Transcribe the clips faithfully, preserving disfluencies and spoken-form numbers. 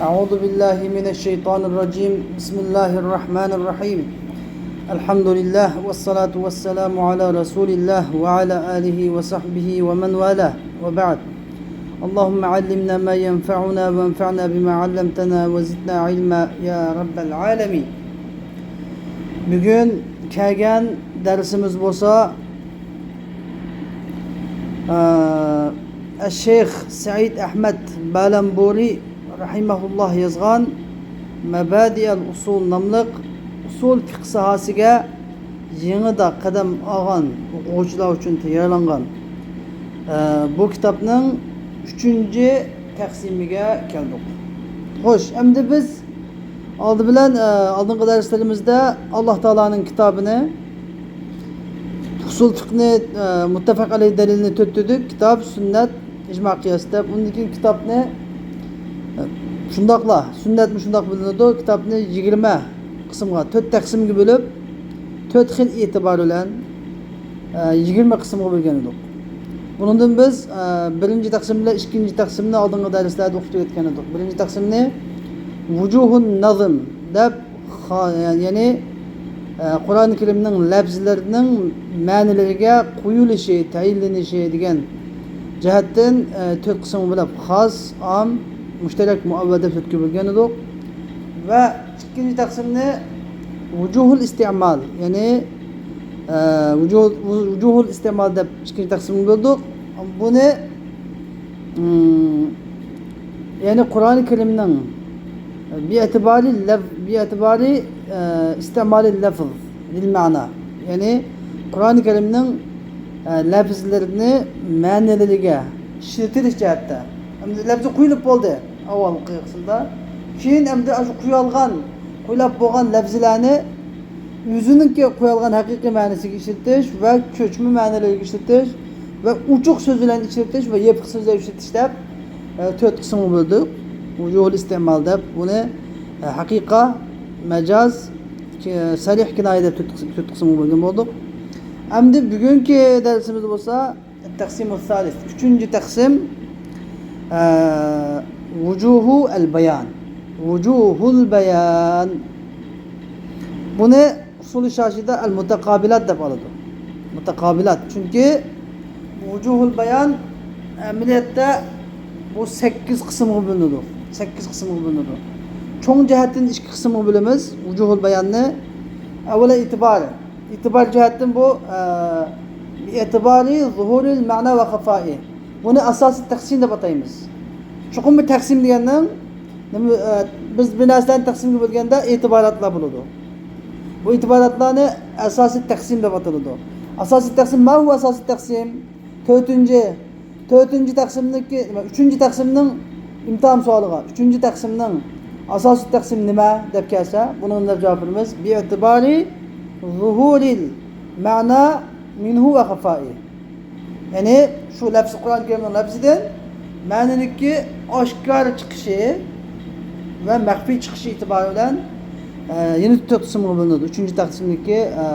أعوذ بالله من الشيطان الرجيم. بسم الله الرحمن الرحيم. الحمد لله والصلاة والسلام على رسول الله وعلى آله وصحبه ومن والاه، وبعد. اللهم علمنا ما ينفعنا وانفعنا بما علمتنا وزدنا علما يا رب العالمين. بۈگۈن كەلگەن دەرسىمىز بولسا، ئە، ئەششەيخ سەئىد ئەھمەد بالامبۇرى رەھىمەھۇللاھ يازغان مەبادىئەل ئۇسۇل ناملىق ئۇسۇل فىقھ ساھەسىگە يېڭىدا قەدەم ئالغان ئوقۇغۇچىلار ئۈچۈن تەييارلانغان، ئە، بۇ كىتابنىڭ ئۈچىنچى تەقسىمىگە كەلدۇق. خوش، ئەمدى بىز ئالدى بىلەن، ئە، ئالدىنقى دەرسلىرىمىزدە ئاللاھ تائالانىڭ كىتابىنى، ئۇسۇل فىقھنى، ئە، مۇتتەپەق ئەلەيھ دەلىلىنى تۆت دېدۇق، كىتاب، سۈننەت، ئىجما، قىياس دەپ. ئۇندىن كېيىن كىتابنى، ئە، شۇنداقلا سۈننەتمۇ شۇنداق بىلىنىدۇ، كىتابنى يىگىرمە قىسىمغا، تۆت تەقسىمگە بۆلۈپ، تۆت خىل ئېتىبار بىلەن، ئە، يىگىرمە قىسىمغا بۆلگەن ئىدۇق. بۇنىڭدىن بىز، ئە، بىرىنچى تەقسىم بىلەن ئىككىنچى تەقسىمنى ئالدىنقى دەرسلەردە ئوقۇپ ئۆتكەن ئىدۇق. بىرىنچى تەقسىمنى ۋۇجۇھۇن نەزم دەپ، خا-، يەنى، ئە، قۇرئان كەرىمنىڭ لەپزىلىرىنىڭ مەنىلىرىگە قويۇلۇشى، تەيىنلىنىشى دېگەن جەھەتتىن، ئە، تۆت قىسىمغا بۆلۈپ، خاس، ئام، مۇشتەرەك، مۇئەۋۋەل دەپ تۆتكە بۆلگەن ئىدۇق. ۋە ئىككىنچى تەقسىمنى ۋۇجۇھۇل ئىستىئمال، يەنى، ئە، ۋۇجۇ-، ۋۇ-، ۋۇجۇھۇل ئىستىئمال دەپ ئىككىنچى تەقسىمگە بۆلدۇق. بۇنى، ئىم، يەنى قۇرئان كەرىمنىڭ بىئەتىبارى لەف-، بىئەتىبارى، ئە، ئىستىئمالى لەفز لىل مەنا، يەنى قۇرئان كەرىمنىڭ، ئە، لەفزلىرىنى مەنىلىرىگە ئىشلىتىلىش جەھەتتە. ئەمدى لەفزى قويۇلۇپ بولدى. ئاۋۋالقى قىسىمدا. كېيىن ئەمدى ئاشۇ قويالغان، قويلاپ بولغان لەپزىلەرنى ئۆزىنىڭكى قويالغان ھەقىقىي مەنىسىگە ئىشلىتىش ۋە كۆچمە مەنىلەرگە ئىشلىتىش ۋە ئوچۇق سۆزلەرنى ئىشلىتىش ۋە يېپىق سۆزلەر ئىشلىتىش دەپ، ئە، تۆت قىسىمغا بۆلدۇق. ۋۇجۇھۇل ئىستىمال دەپ بۇنى، ئە، ھەقىقە، مەجاز، كە-، سەرىھ كىنايە دەپ تۆت قىسىم، تۆت قىسىمغا بۆلگەن بولدۇق. ئەمدى بۈگۈنكى دەرسىمىزدە بولسا، التقسيم الثالث، ئۈچىنچى تەقسىم، ئە، ۋۇجۇھۇل بايان. ۋۇجۇھۇل بايان. بۇنى ئۇسۇلى شاشىدا ئەل مۇتەقابىلات دەپ ئالىدۇ. مۇتەقابىلات. چۈنكى ۋۇجۇھۇل بايان ئەمەلىيەتتە بۇ سەككىز قىسىمغا بۆلۈنىدۇ. سەككىز قىسىمغا بۆلۈنىدۇ. چوڭ جەھەتتىن ئىككى قىسىمغا بۆلىمىز ۋۇجۇھۇل باياننى. ئەۋۋەلا ئېتىبار. ئېتىبار جەھەتتىن بۇ، ئە، بىئېتىبارى زۇھۇرىل مەنا ۋە خافائى. بۇنى ئاساسىي تەقسىم دەپ ئاتايمىز. چوقۇم بىر تەقسىم دېگەننىڭ نېمە، ئە، بىز بىر نەرسىلەرنى تەقسىمگە بۆلگەندە ئېتىباراتلار بولىدۇ. بۇ ئېتىباراتلارنى ئاساسىي تەقسىم دەپ ئاتىلىدۇ. ئاساسىي تەقسىم، ما ھۇۋا ئاساسىي تەقسىم؟ تۆتىنچى، تۆتىنچى تەقسىمنىڭكى، نېمە، ئۈچىنچى تەقسىمنىڭ ئىمتىھان سوئالىغا، ئۈچىنچى تەقسىمنىڭ ئاساسىي تەقسىم نېمە دەپ كەلسە، بۇنىڭ دەپ جاۋاب بېرىمىز، بىئېتىبارى زۇھۇرىل مەنا مىنھۇ ۋە خافائى. يەنى شۇ لەپزى قۇرئان كەرىمنىڭ لەپزىدىن مەنىنىڭكى ئاشكارا چىقىشى ۋە مەخپىي چىقىشى ئېتىبارى بىلەن، ئە، يەنە تۆت قىسىمغا بۆلۈنىدۇ. ئۈچىنچى تەقسىمنىڭكى، ئە،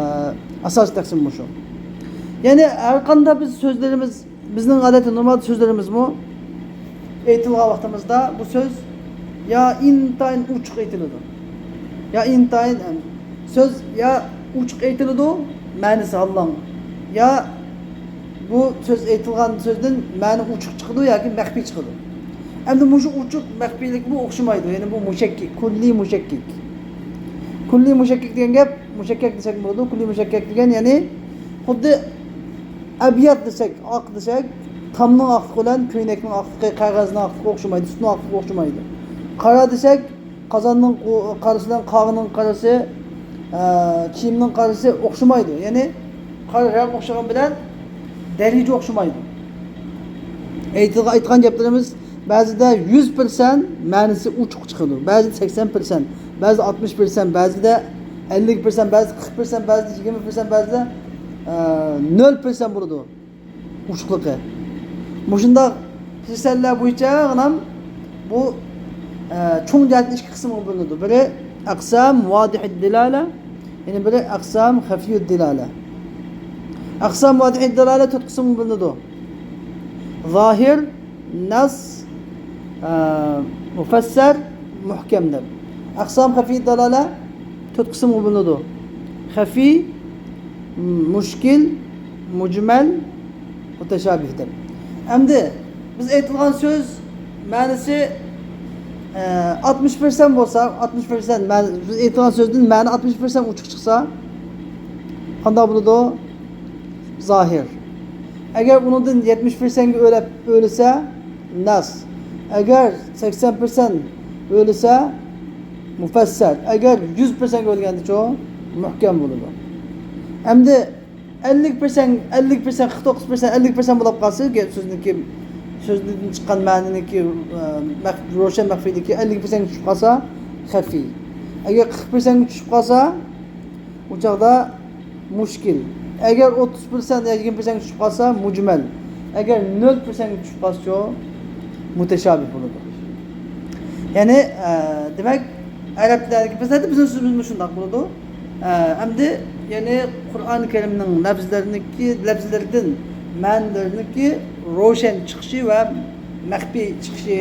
ئاساسىي تەقسىم مۇشۇ. يەنى ھەر قانداق بىز سۆزلىرىمىز، بىزنىڭ ئادەتتە نورمال سۆزلىرىمىزمۇ ئېيتىلغان ۋاقتىمىزدا بۇ سۆز يا ئىنتايىن ئوچۇق ئېيتىلىدۇ، يا ئىنتايىن، ئەم، سۆز يا ئوچۇق ئېيتىلىدۇ، مەنىسى ھاللاڭ، يا بۇ سۆز ئېيتىلغان سۆزدىن مەنە ئوچۇق چىقىدۇ ياكى مەخپىي چىقىدۇ. ئەمدى مۇشۇ ئوچۇق مەخپىيلىكمۇ ئوخشىمايدۇ. يەنى بۇ مۇشەككىك، كۇللىي مۇشەككىك. كۇللىي مۇشەككىك دېگەن گەپ، مۇشەككەك دېسەك بولىدۇ. كۇللىي مۇشەككەك دېگەن يەنى خۇددى ئەبيات دېسەك، ئاق دېسەك، تامنىڭ ئاقلىقى بىلەن كۆينەكنىڭ ئاقلىقى، قەغەزنىڭ ئاقلىقى ئوخشىمايدۇ، سۈتنىڭ ئاقلىقى ئوخشىمايدۇ. قارا دېسەك، قازاننىڭ قو-، قارىسى بىلەن قاغىنىڭ قارىسى، ئە، كىيىمنىڭ قارىسى ئوخشىمايدۇ. يەنى قارا رەڭ ئوخشىغان بىلەن دەرىجە ئوخشىمايدۇ. ئېيتىلغان، ئېيتقان گەپلىرىمىز بەزىدە يۈز پىرسەنت مەنىسى ئوچۇق چىقىدۇ، بەزىدە سەكسەن پىرسەنت، بەزىدە ئاتمىش پىرسەنت، بەزىدە ئەللىك پىرسەنت، بەزىدە قىرىق پىرسەنت، بەزىدە يىگىرمە پىرسەنت، بەزىدە، ئە، نۆل پىرسەنت بولىدۇ ئوچۇقلۇقى. مۇشۇنداق پىرسەنتلەر بويىچە غىنام بۇ، ئە، چوڭ جەھەتتىن ئىككى قىسىمغا بۆلۈنىدۇ. بىرى ئەقسام ۋادىھىد دىلالە، يەنە بىرى ئەقسام خەفىيۇد دىلالە. ئەقسام ۋادىھىد دىلالە تۆت قىسىمغا بۆلۈنىدۇ. زاھىر، نەس، ئە، مۇفەسسەر، مۇھكەم دەپ. ئەقسام خەفىي دالالە تۆت قىسىمغا بۆلۈنىدۇ. خەفىي، مۇشكىل، مۇجمەل، مۇتەشابىھ دەپ. ئەمدى بىز ئېيتىلغان سۆز مەنىسى، ئە، ئاتمىش پىرسەنت بولسا، ئاتمىش پىرسەنت مەن-، بىز ئېيتىلغان سۆزدىن مەنە ئاتمىش پىرسەنت ئوچۇق چىقسا، قانداق بولىدۇ؟ زاھىر. ئەگەر ئۇنىڭدىن يەتمىش پىرسەنتكە ئۆلەپ، ئۆلسە، نەس. ئەگەر سەكسەن پىرسەنت ئۆلسە، مۇپەسسەر. ئەگەر يۈز پىرسەنتكە ئۆلگەندىچۇ، مۇھكەم بولىدۇ. ئەمدى ئەللىك پىرسەنت، ئەللىك پىرسەنت، قىرىق توققۇز پىرسەنت، ئەللىك پىرسەنت بولۇپ قالسا، گەپ سۆزنىڭكى، سۆزدىن چىققان مەنىنىڭكى، ئە، مەخ-، روشەن مەخپىيلىكى ئەللىك پىرسەنتكە چۈشۈپ قالسا، خەفىي. ئەگەر قىرىق پىرسەنتكە چۈشۈپ قالسا، ئۇ چاغدا مۇشكىل. ئەگەر ئوتتۇز پىرسەنت يا يىگىرمە پىرسەنتكە چۈشۈپ قالسا، مۇجمەل. ئەگەر نۆل پىرسەنتكە چۈشۈپ قالسىچۇ، مۇتەشابىھ بولىدۇ. يەنى، ئە، دېمەك، ئەرەبلەردىكى، بىزلەردە بىزنىڭ سۆزىمىزمۇ شۇنداق بولىدۇ. ئە، ئەمدى، يەنى قۇرئان كەرىمنىڭ لەپزىلىرىنىڭكى، لەپزىلىرىدىن مەنىلىرىنىڭكى روشەن چىقىشى ۋە مەخپىي چىقىشى،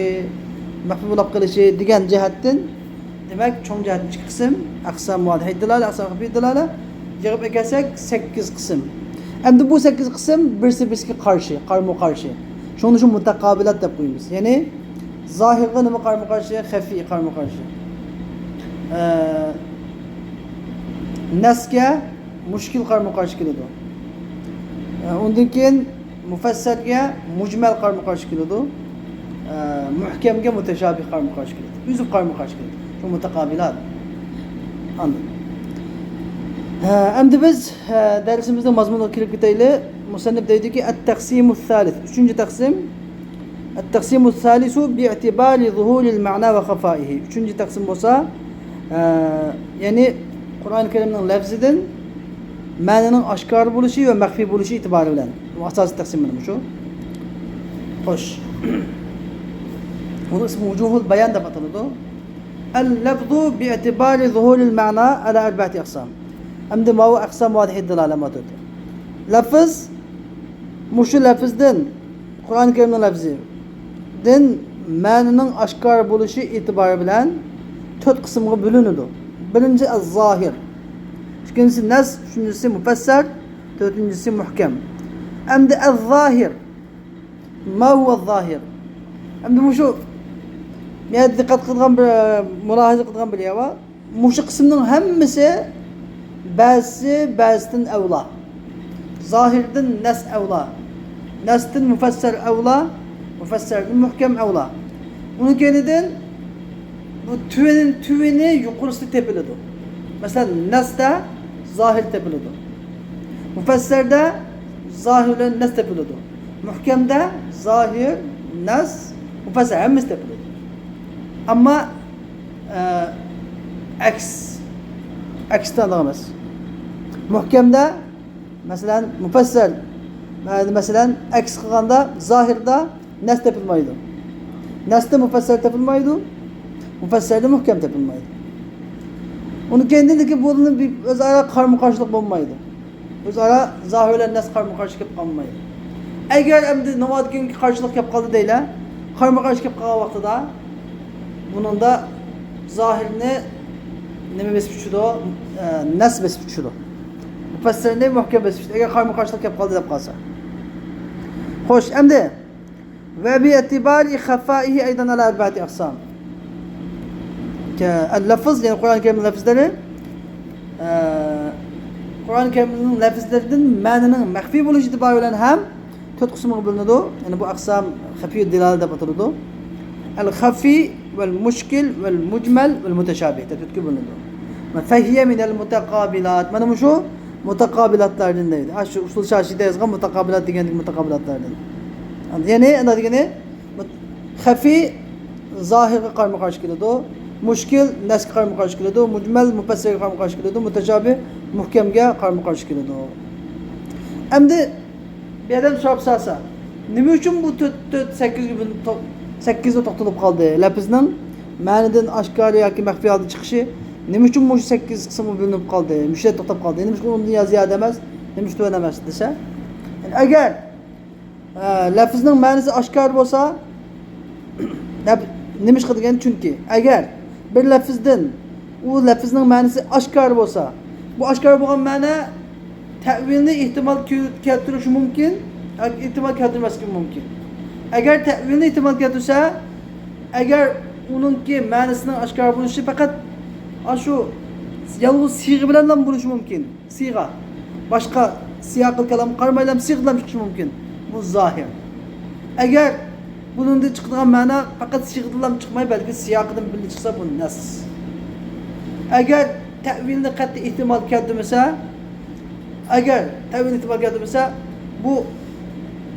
مەخپىي بولۇپ قېلىشى دېگەن جەھەتتىن، دېمەك، چوڭ جەھەتتىن ئىككى قىسىم، ئەقسام ۋازىھەت دالالە، ئەقسام خەفىي دالالە، يىغىپ ئەكەلسەك، سەككىز قىسىم. ئەمدى بۇ سەككىز قىسىم بىرسى بىرسىگە قارشى، قارمۇ قارشى. شۇڭا شۇ مۇتەقابىلات دەپ قويىمىز. يەنى، زاھىرغا نېمە قارمۇ قارشى؟ خەفىي قارمۇ قارشى. ئە، نەسكە مۇشكىل قارمۇ قارشى كېلىدۇ. ئە، ئۇندىن كېيىن مۇپەسسەلگە مۇجمەل قارمۇ قارشى كېلىدۇ. ئە، مۇھكەمگە مۇتەشابىھ قارمۇ قارشى كېلىدۇ. ئۈزۈپ قارمۇ قارشى كېلىدۇ. شۇ مۇتەقابىلات. ئاندىن. ئە، ئەمدى بىز، ئە، دەرسىمىزنىڭ مەزمۇنىغا كىرىپ كېتەيلى. مۇسەننىپ دەيدۇكى، ئەت-تەقسىمۇ سالىس، ئۈچىنچى تەقسىم. ئەت-تەقسىمۇ سالىسۇ بىئتىبارى زۇھۇرىل مەنا ۋە خەفائىھى. ئۈچىنچى تەقسىم بولسا، ئە، يەنى قۇرئان كەرىمنىڭ لەپزىدىن مەنىنىڭ ئاشكارا بولۇشى ۋە مەخپىي بولۇشى ئېتىبارى بىلەن. بۇ ئاساسىي تەقسىم مانا مۇشۇ. خوش. بۇنىڭ ئىسمى ۋۇجۇھۇل بايان دەپ ئاتىلىدۇ. ئەل-لەفزۇ بىئتىبارى زۇھۇرىل مەنا ئەلا ئەربەئەتى ئەقسام. ئەمدى ماۋۇ ئەقسام ۋازىھەت دالالە ماتۇد. لەفز، مۇشۇ لەفزدىن، قۇرئان كەرىمنىڭ لەفزىدىن مەنىنىڭ ئاشكارا بولۇشى ئېتىبارى بىلەن تۆت قىسىمغا بۆلۈنىدۇ. بىرىنچى ئەز-زاھىر، ئىككىنچىسى نەس، ئۈچىنچىسى مۇپەسسەر، تۆتىنچىسى مۇھكەم. ئەمدى ئەز-زاھىر، ما ھۇۋە زاھىر. ئەمدى مۇشۇ، مەن دىققەت قىلىدىغان بىر، مۇلاھىزە قىلىدىغان بىر يەر بار. مۇشۇ قىسىمنىڭ ھەممىسى بەزىسى بەزىسىدىن ئەۋلا. زاھىردىن نەس ئەۋلا. نەستىن مۇپەسسەر ئەۋلا. مۇپەسسەردىن مۇھكەم ئەۋلا. ئۇنىڭ كەينىدىن بۇ تۆۋىنى، تۆۋىنى يۇقىرىسىدا تېپىلىدۇ. مەسىلەن، نەستە زاھىر تېپىلىدۇ. مۇپەسسەردە زاھىر بىلەن نەس تېپىلىدۇ. مۇھكەمدە زاھىر، نەس، مۇپەسسەر ھەممىسى تېپىلىدۇ. ئەمما، ئە، ئەكس، ئەكسىدە ئۇنداق ئەمەس. مۇھكەمدە، مەسىلەن، مۇپەسسەر، مە-، مەسىلەن، ئەكس قىلغاندا زاھىردا نەس تېپىلمايدۇ. نەستە مۇپەسسەر تېپىلمايدۇ. مۇپەسسەردە مۇھكەم تېپىلمايدۇ. ئۇنىڭ كەينىدىن بۇنىڭ بىر ئۆزئارا قارمۇ قارشىلىق بولمايدۇ. ئۆزئارا زاھىر بىلەن نەس قارمۇ قارشى كېلىپ قالمايدۇ. ئەگەر ئەمدى نامازدىن كېيىنكى قارشىلىق كېلىپ قالدى دەيلى. قارمۇ قارشى كېلىپ قالغان ۋاقتىدا بۇنىڭدا زاھىرنى نېمە بېسىپ چۈشىدۇ؟ ئە، نەس بېسىپ چۈشىدۇ. مۇپەسسەرنى مۇھكەم بېسىپ چۈشىدۇ. ئەگەر قارمۇ قارشىلىق كېلىپ قالدى دەپ قالسا. خوش، ئەمدى ۋە بىئتىبارى خەفائىھى ئەيدەن ئەلا ئەربەئەتى ئەقسام. كە-، ئەل-لەفز، يەنى قۇرئان كەرىمنىڭ لەفزلىرى، ئە، قۇرئان كەرىمنىڭ لەفزلىرىدىن مەنىنىڭ مەخپىي بولۇشى ئېتىبارى بىلەن ھەم تۆت قىسىمغا بۆلۈنىدۇ. يەنى بۇ ئەقسام خەفىيۇ دىلالە دەپ ئاتىلىدۇ. ئەل-خەفىي ۋەل مۇشكىل ۋەل مۇجمەل ۋەل مۇتەشابىھ دەپ تۆتكە بۆلۈنىدۇ. فەھىيە مىنەل مۇتەقابىلات. مانا مۇشۇ مۇتەقابىلاتلاردىن دەيدۇ. ھە، شۇ ئۇسۇل شاشىدا يازغان مۇتەقابىلات دېگەندىكى مۇتەقابىلاتلاردىن. يەنى، ئانداق دېگىنى، خەفىي زاھىرغا قارمۇ قارشى كېلىدۇ. مۇشكىل نەسكە قارمۇ قارشى كېلىدۇ. مۇجمەل مۇپەسسەرگە قارمۇ قارشى كېلىدۇ. مۇتەشابىھ مۇھكەمگە قارمۇ قارشى كېلىدۇ. ئەمدى بىر ئادەم سوراپ سالسا، نېمە ئۈچۈن بۇ تۆت، تۆت، سەككىزگە بۆلۈنۈپ تو-، سەككىزدە توختىلىپ قالدى؟ لەپىزنىڭ مەنىدىن ئاشكارا ياكى مەخپىي ھالدا چىقىشى نېمە ئۈچۈن مۇشۇ سەككىز قىسىمغا بۆلۈنۈپ قالدى؟ مۇشۇ يەردە توختاپ قالدى. نېمە ئۈچۈن ئۇنىڭدىن يا زىيادە ئەمەس، نېمە ئۈچۈن تۆۋەن ئەمەس دېسە، يەنى ئەگەر، ئە، لەپىزنىڭ مەنىسى ئاشكارا بولسا، نەپ-، نېمىشقا دېگەن، چۈنكى ئەگەر بىر لەپىزدىن ئۇ لەپىزنىڭ مەنىسى ئاشكارا بولسا، بۇ ئاشكارا بولغان مەنە تەئۋىلنى ئېھتىمال كۆ-، كەلتۈرۈشى مۇمكىن ياكى ئېھتىمال كەلتۈرمەسلىكى مۇمكىن. ئەگەر تەئۋىلنى ئېھتىمال كەلتۈرسە، ئەگەر ئۇنىڭكى مەنىسىنىڭ ئاشكارا بولۇشى پەقەت ئاشۇ يالغۇز سىيغە بىلەنلا بولۇشى مۇمكىن. سىيغە. باشقا سىياقىل كالامغا قارىمايلا سىيغىدىن چىقىشى مۇمكىن. بۇ زاھىر. ئەگەر بۇنىڭدىن چىقىدىغان مەنا پەقەت سىيغىدىنلا چىقماي، بەلكى سىياقىدىن بىللە چىقسا، بۇ نەس. ئەگەر تەئۋىلنى قەتئىي ئېھتىمال كەلتۈرمىسە، ئەگەر تەئۋىلنى ئېھتىمال كەلتۈرمىسە، بۇ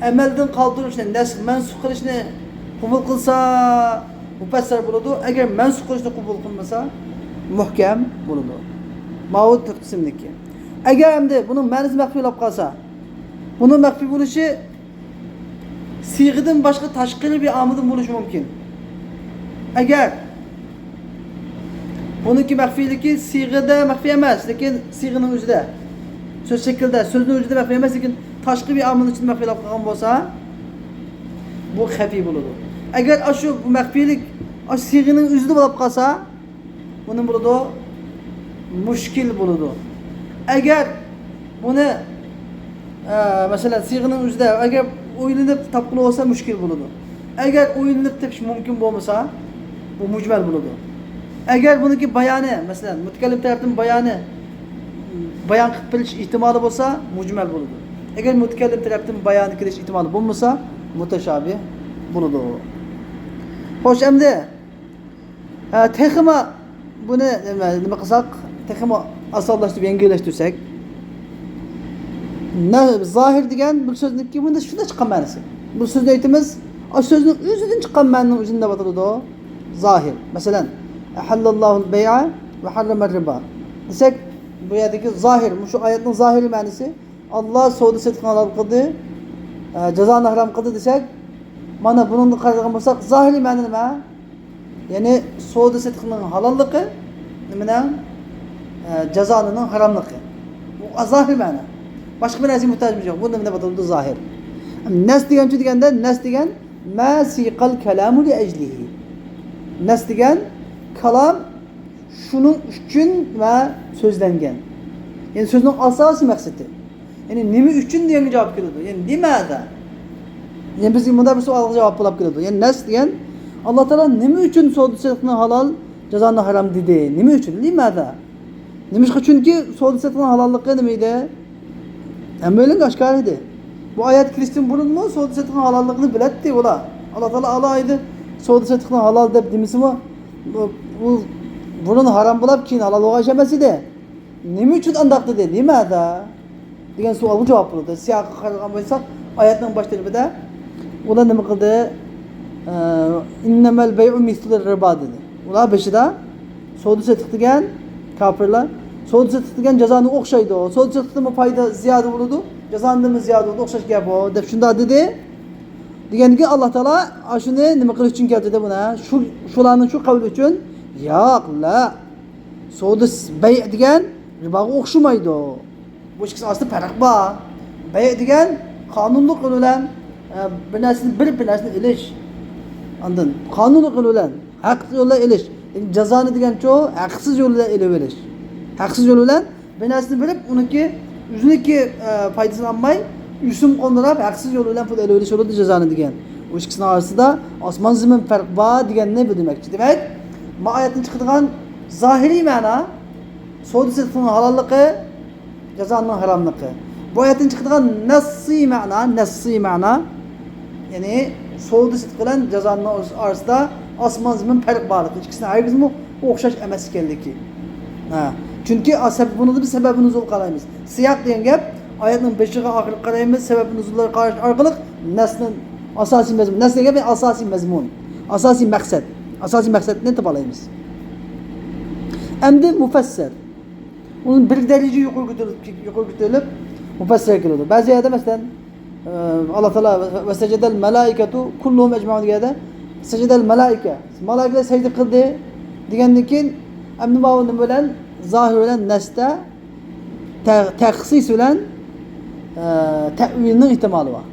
ئەمەلدىن قالدۇرۇشنى، نەسخ مەنسۇخ قىلىشنى قوبۇل قىلسا، مۇپەسسەر بولىدۇ. ئەگەر مەنسۇخ قىلىشنى قوبۇل قىلمىسا، مۇھكەم بولىدۇ. ماۋۇ تۆت قىسىمدىكى. ئەگەر ئەمدى بۇنىڭ مەنىسى مەخپىي بولۇپ قالسا، بۇنىڭ مەخپىي بولۇشى سىيغىدىن باشقا تاشقىرى بىر ئامىلدىن بولۇشى مۇمكىن. ئەگەر بۇنىڭكى مەخپىيلىكى سىيغىدە مەخپىي ئەمەس، لېكىن سىيغىنىڭ ئۆزىدە، سۆز شەكلىدە، سۆزنىڭ ئۆزىدە مەخپىي ئەمەس، لېكىن تاشقى بىر ئامىلنىڭ ئىچىدە مەخپىي بولۇپ قالغان بولسا، بۇ خەپىي بولىدۇ. ئەگەر ئاشۇ مەخپىيلىك ئاشۇ سىيغىنىڭ ئۆزىدە بولۇپ قالسا، بۇ نېمە بولىدۇ؟ مۇشكىل بولىدۇ. ئەگەر بۇنى، ئە، مەسىلەن، سىيغىنىڭ ئۆزىدە ئەگەر ئويلىنىپ تاپقىلى بولسا، مۇشكىل بولىدۇ. ئەگەر ئويلىنىپ تېپىش مۇمكىن بولمىسا، بۇ مۇجمەل بولىدۇ. ئەگەر بۇنىڭكى بايانى، مەسىلەن، مۇتەكەللىم تەرەپتىن بايانى، بايان قىلىپ بېرىش ئېھتىمالى بولسا، مۇجمەل بولىدۇ. ئەگەر مۇتەكەللىم تەرەپتىن بايانى كېلىش ئېھتىمالى بولمىسا، مۇتەشابىھ بولىدۇ. خوش، ئەمدى ھە، تېخىمۇ بۇنى نېمە، نېمە قىلساق، تېخىمۇ ئاسانلاشتۇرۇپ يەڭگىللەشتۈرسەك. نە-، زاھىر دېگەن بىر سۆزنىڭكى بۇندا شۇنداق چىققان مەنىسى. بىر سۆزنى ئېيتىمىز، ئاشۇ سۆزنىڭ ئۆزىدىن چىققان مەنىنىڭ ئۆزىنى دەپ ئاتىلىدۇ زاھىر. مەسىلەن، «ئەھەللەللاھۇل بەيئە ۋە ھەررەمەر رىبا» دېسەك، بۇ يەردىكى زاھىر، مۇشۇ ئايەتنىڭ زاھىرىي مەنىسى، ئاللا سودا سېتىقنى ھالال قىلدى، ئە، جازانى ھارام قىلدى دېسەك، مانا بۇنىڭدىن قارايدىغان بولساق، زاھىرىي مەنە نېمە؟ يەنى سودا سېتىقنىڭ ھالاللىقى، نېمىنىڭ؟ ئە، جازانىنىڭ ھاراملىقى. بۇ زاھىر مەنە. باشقا بىر نەرسىگە موھتاجىمىز يوق. بۇ نېمە دەپ ئاتىلىدۇ؟ زاھىر. نەس دېگەن چۈ دېگەندە، نەس دېگەن ما سىقەل كەلامۇ لىئەجلىھى. نەس دېگەن كالام شۇنىڭ ئۈچۈن ۋە سۆزلەنگەن. يەنى سۆزنىڭ ئاساسىي مەقسىتى. يەنى نېمە ئۈچۈن دېگەنگە جاۋاب كېلىدۇ. يەنى لىماذا؟ يەنى بىز مۇنداق بىر سوئالغا جاۋاب بولاپ كېلىدۇ. يەنى نەس دېگەن، ئاللا تائالا نېمە ئۈچۈن سودا سېتىقنى ھالال، جازانى ھارام دېدى؟ نېمە ئۈچۈن؟ لىماذا؟ نېمىشقا؟ چۈنكى سودا سېتىقنىڭ ھالاللىقى نېمە ئىدى؟ ھەممەيلەنگە ئاشكارا ئىدى. بۇ ئايەت كېلىشتىن بۇرۇنمۇ سودا سېتىقنىڭ ھالاللىقىنى بىلەتتى ئۇلار. ئاللا تائالا ئالاھىدە سودا سېتىقنى ھالال دەپ دېمىسىمۇ، بۇ، بۇ بۇرۇن ھارام بولاپ كېيىن ھالال بولغان ئىش ئەمەس ئىدى. نېمە ئۈچۈن ئانداق دېدى؟ لىماذا؟ دېگەن سوئالغا جاۋاب بولىدۇ. سىياققا قارىغان بولساق، ئايەتنىڭ باش تەرىپىدە ئۇلار نېمە قىلدى؟ ئە، «ئىننەمەل بەيئۇ مىسلۇر رىبا» دېدى. ئۇلار بېشىدا سودا سېتىق دېگەن، كاپىرلار، سودا سېتىق دېگەن جازانى ئوخشايدۇ. سودا سېتىقتىمۇ پايدا زىيادە بولىدۇ، جازانىدىمۇ زىيادە بولىدۇ، ئوخشاش گەپ ئۇ، دەپ شۇنداق دېدى. دېگەندىكىن ئاللا تائالا ئاشۇنى نېمە قىلىش ئۈچۈن كەلتۈردى بۇنى؟ شۇ، شۇلارنىڭ شۇ قەۋلى ئۈچۈن، ياق، لا، سودا، بەيئ دېگەن رىباغا ئوخشىمايدۇ. بۇ ئىككىسىنىڭ ئارىسىدا پەرق بار. بەيئ دېگەن قانۇنلۇق يول بىلەن، ئە، بىر نەرسىنى بېرىپ، بىر نەرسىنى ئېلىش. ئاندىن قانۇنلۇق يول بىلەن، ھەقلىق يول بىلەن ئېلىش. لېكىن جازانى دېگەنچۇ، ھەقسىز يول بىلەن ئېلىۋېلىش. ھەقسىز يول بىلەن بىر نەرسىنى بېرىپ، ئۇنىڭكى ئۆزىنىڭكى، ئە، پايدىسىنى ئالماي، ئۆسۈم قوندۇراپ، ھەقسىز يول بىلەن پۇل ئېلىۋېلىش بولىدۇ جازانى دېگەن. بۇ ئىككىسىنىڭ ئارىسىدا ئاسمان زېمىن پەرق بار دېگەننى بىلدۈرمەكچى. دېمەك، ما ئايەتتىن چىقىدىغان زاھىرىي مەنا، سودا سېتىقنىڭ ھالاللىقى، جازانىڭ ھاراملىقى. بۇ ئايەتتىن چىقىدىغان نەسسىي مەنا، نەسسىي مەنا، يەنى سودا سېتىق بىلەن جازانىڭ ئارىسىدا ئاسمان زېمىن پەرق بارلىقى، ئىككىسىنىڭ ھەرگىزمۇ ئوخشاش ئەمەس ئىكەنلىكى. ھە. چۈنكى ئا، سەب-، بۇنىڭدا بىز سەۋەبىي نۇزۇل قارايمىز. سىياق دېگەن گەپ، ئايەتنىڭ بېشىغا، ئاخىرىغا قارايمىز، سەۋەبىي نۇزۇللارغا قاراش ئارقىلىق نەسنىڭ ئاساسىي مەزمۇن، نەس دېگەن گەپ ئاساسىي مەزمۇن، ئاساسىي مەقسەت، ئاساسىي مەقسەتنى تاپالايمىز. ئەمدى مۇپەسسەر. ئۇنىڭ بىر دەرىجە يۇقىرى كۆتۈرۈلۈپ، يۇقىرى كۆتۈرۈلۈپ مۇپەسسەر كېلىدۇ. بەزى يەردە، مەسىلەن، ئە، ئاللا تائالا ۋە سەجەدەل مەلائىكەتۇ كۇللۇھۇم ئەجمەئۇن دېگەندە، سەجەدەل مەلائىكە، مەلائىكىلەر سەجدە قىلدى دېگەندىن كېيىن، ئەمدى ماۋۇ نېمە بىلەن؟ زاھىر بىلەن نەستە، تە-، تەخسىس بىلەن، ئە، تەئۋىلنىڭ ئېھتىمالى بار.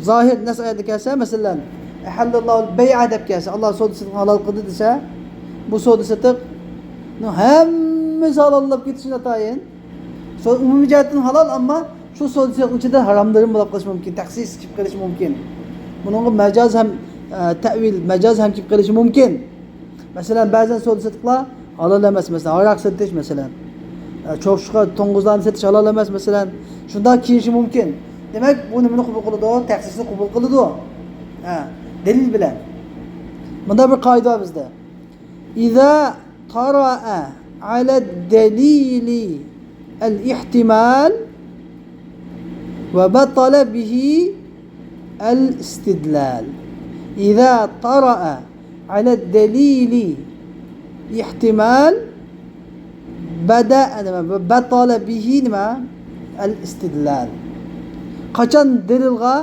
زاھىر نەس ئايەتتە كەلسە، مەسىلەن، «ئەھەللەللاھۇل بەيئە» دەپ كەلسە، ئاللا سودا سېتىقنى ھالال قىلدى دېسە، بۇ سودا سېتىقنىڭ ھەممىسى ھالاللاپ كېتىشى ناتايىن. سو-، ئومۇمىي جەھەتتىن ھالال، ئەمما شۇ سودا سېتىقنىڭ ئىچىدە ھاراملىرىمۇ بولۇپ قېلىشى مۇمكىن، تەخسىس كېلىپ قېلىشى مۇمكىن. بۇنىڭغا مەجاز ھەم، ئە، تەئۋىل، مەجاز ھەم كېلىپ قېلىشى مۇمكىن. مەسىلەن، بەزەن سودا سېتىقلار ھالال ئەمەس، مەسىلەن، ھاراق سېتىش، مەسىلەن، ئە، چوشقا، توڭگۇزلارنى سېتىش ھالال ئەمەس، مەسىلەن، شۇنداق كېلىشى مۇمكىن. دېمەك، بۇ نېمىنى قوبۇل قىلىدۇ؟ تەخسىسنى قوبۇل قىلىدۇ. ھە، دەلىل بىلەن. مۇنداق بىر قائىدە بار بىزدە. إذا طرأ على الدليل الاحتمال وبطل به الاستدلال. إذا طرأ على الدليل الاحتمال بدا، نېمە، بطل به، نېمە، الاستدلال. قاچان دەلىلغا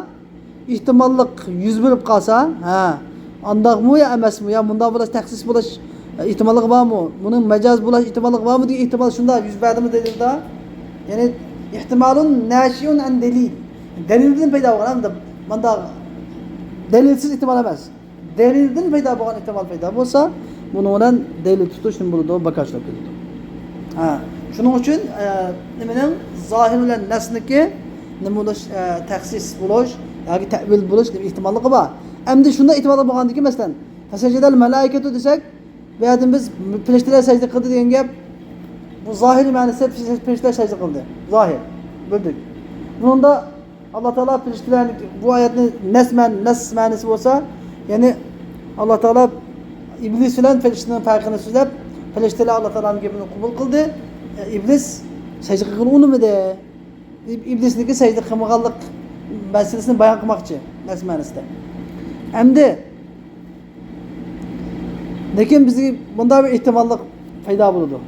ئېھتىماللىق يۈز بېرىپ قالسا، ھە، ئانداقمۇ يا ئەمەسمۇ، يا مۇنداق بولۇش، تەخسىس بولۇش، ئە، ئېھتىماللىقى بارمۇ؟ بۇنىڭ مەجاز بولۇش ئېھتىماللىقى بارمۇ دېگەن ئېھتىمال شۇنداق يۈز بەردىمۇ دەلىلدا؟ يەنى، احتمال ناشئ عن دليل. دەلىلدىن پەيدا بولغان، ھەمدە مۇنداق دەلىلسىز ئېھتىمال ئەمەس. دەلىلدىن پەيدا بولغان ئېھتىمال پەيدا بولسا، بۇنىڭ بىلەن دەلىل تۇتۇش نېمە بولىدۇ؟ باكاشلاپ كېتىدۇ. ھە، شۇنىڭ ئۈچۈن، ئە، نېمىنىڭ زاھىر بىلەن نەسنىڭكى نېمە بولۇش، ئە، تەخسىس بولۇش ياكى تەئۋىل بولۇش نېمە ئېھتىماللىقى بار. ئەمدى شۇنداق ئېھتىماللىق بولغاندىكىن، مەسىلەن، فسجد الملائكة دېسەك، بۇ يەردىن بىز پەرىشتىلەر سەجدە قىلدى دېگەن گەپ، بۇ زاھىر مەنىسى پەرىشتىلەر سەجدە قىلدى. زاھىر. بىلدۇق. بۇنىڭدا ئاللا تائالا پەرىشتىلەرنى، بۇ ئايەتنى نەس مەن-، نەس مەنىسى بولسا، يەنى ئاللا تائالا ئىبلىس بىلەن پەرىشتىنىڭ پەرقىنى سۆزلەپ، پەرىشتىلەر ئاللا تائالانىڭ گېپىنى قوبۇل قىلدى. ئە، ئىبلىس سەجدە قىلغىلى ئۇنىمىدى. ئىب-، ئىبلىسنىڭكى سەجدە قىلمىغانلىق مەسىلىسىنى بايان قىلماقچى، نەس مەنىسىدە. ئەمدى لېكىن بىزگە بۇنداق بىر ئېھتىماللىق پەيدا بولىدۇ.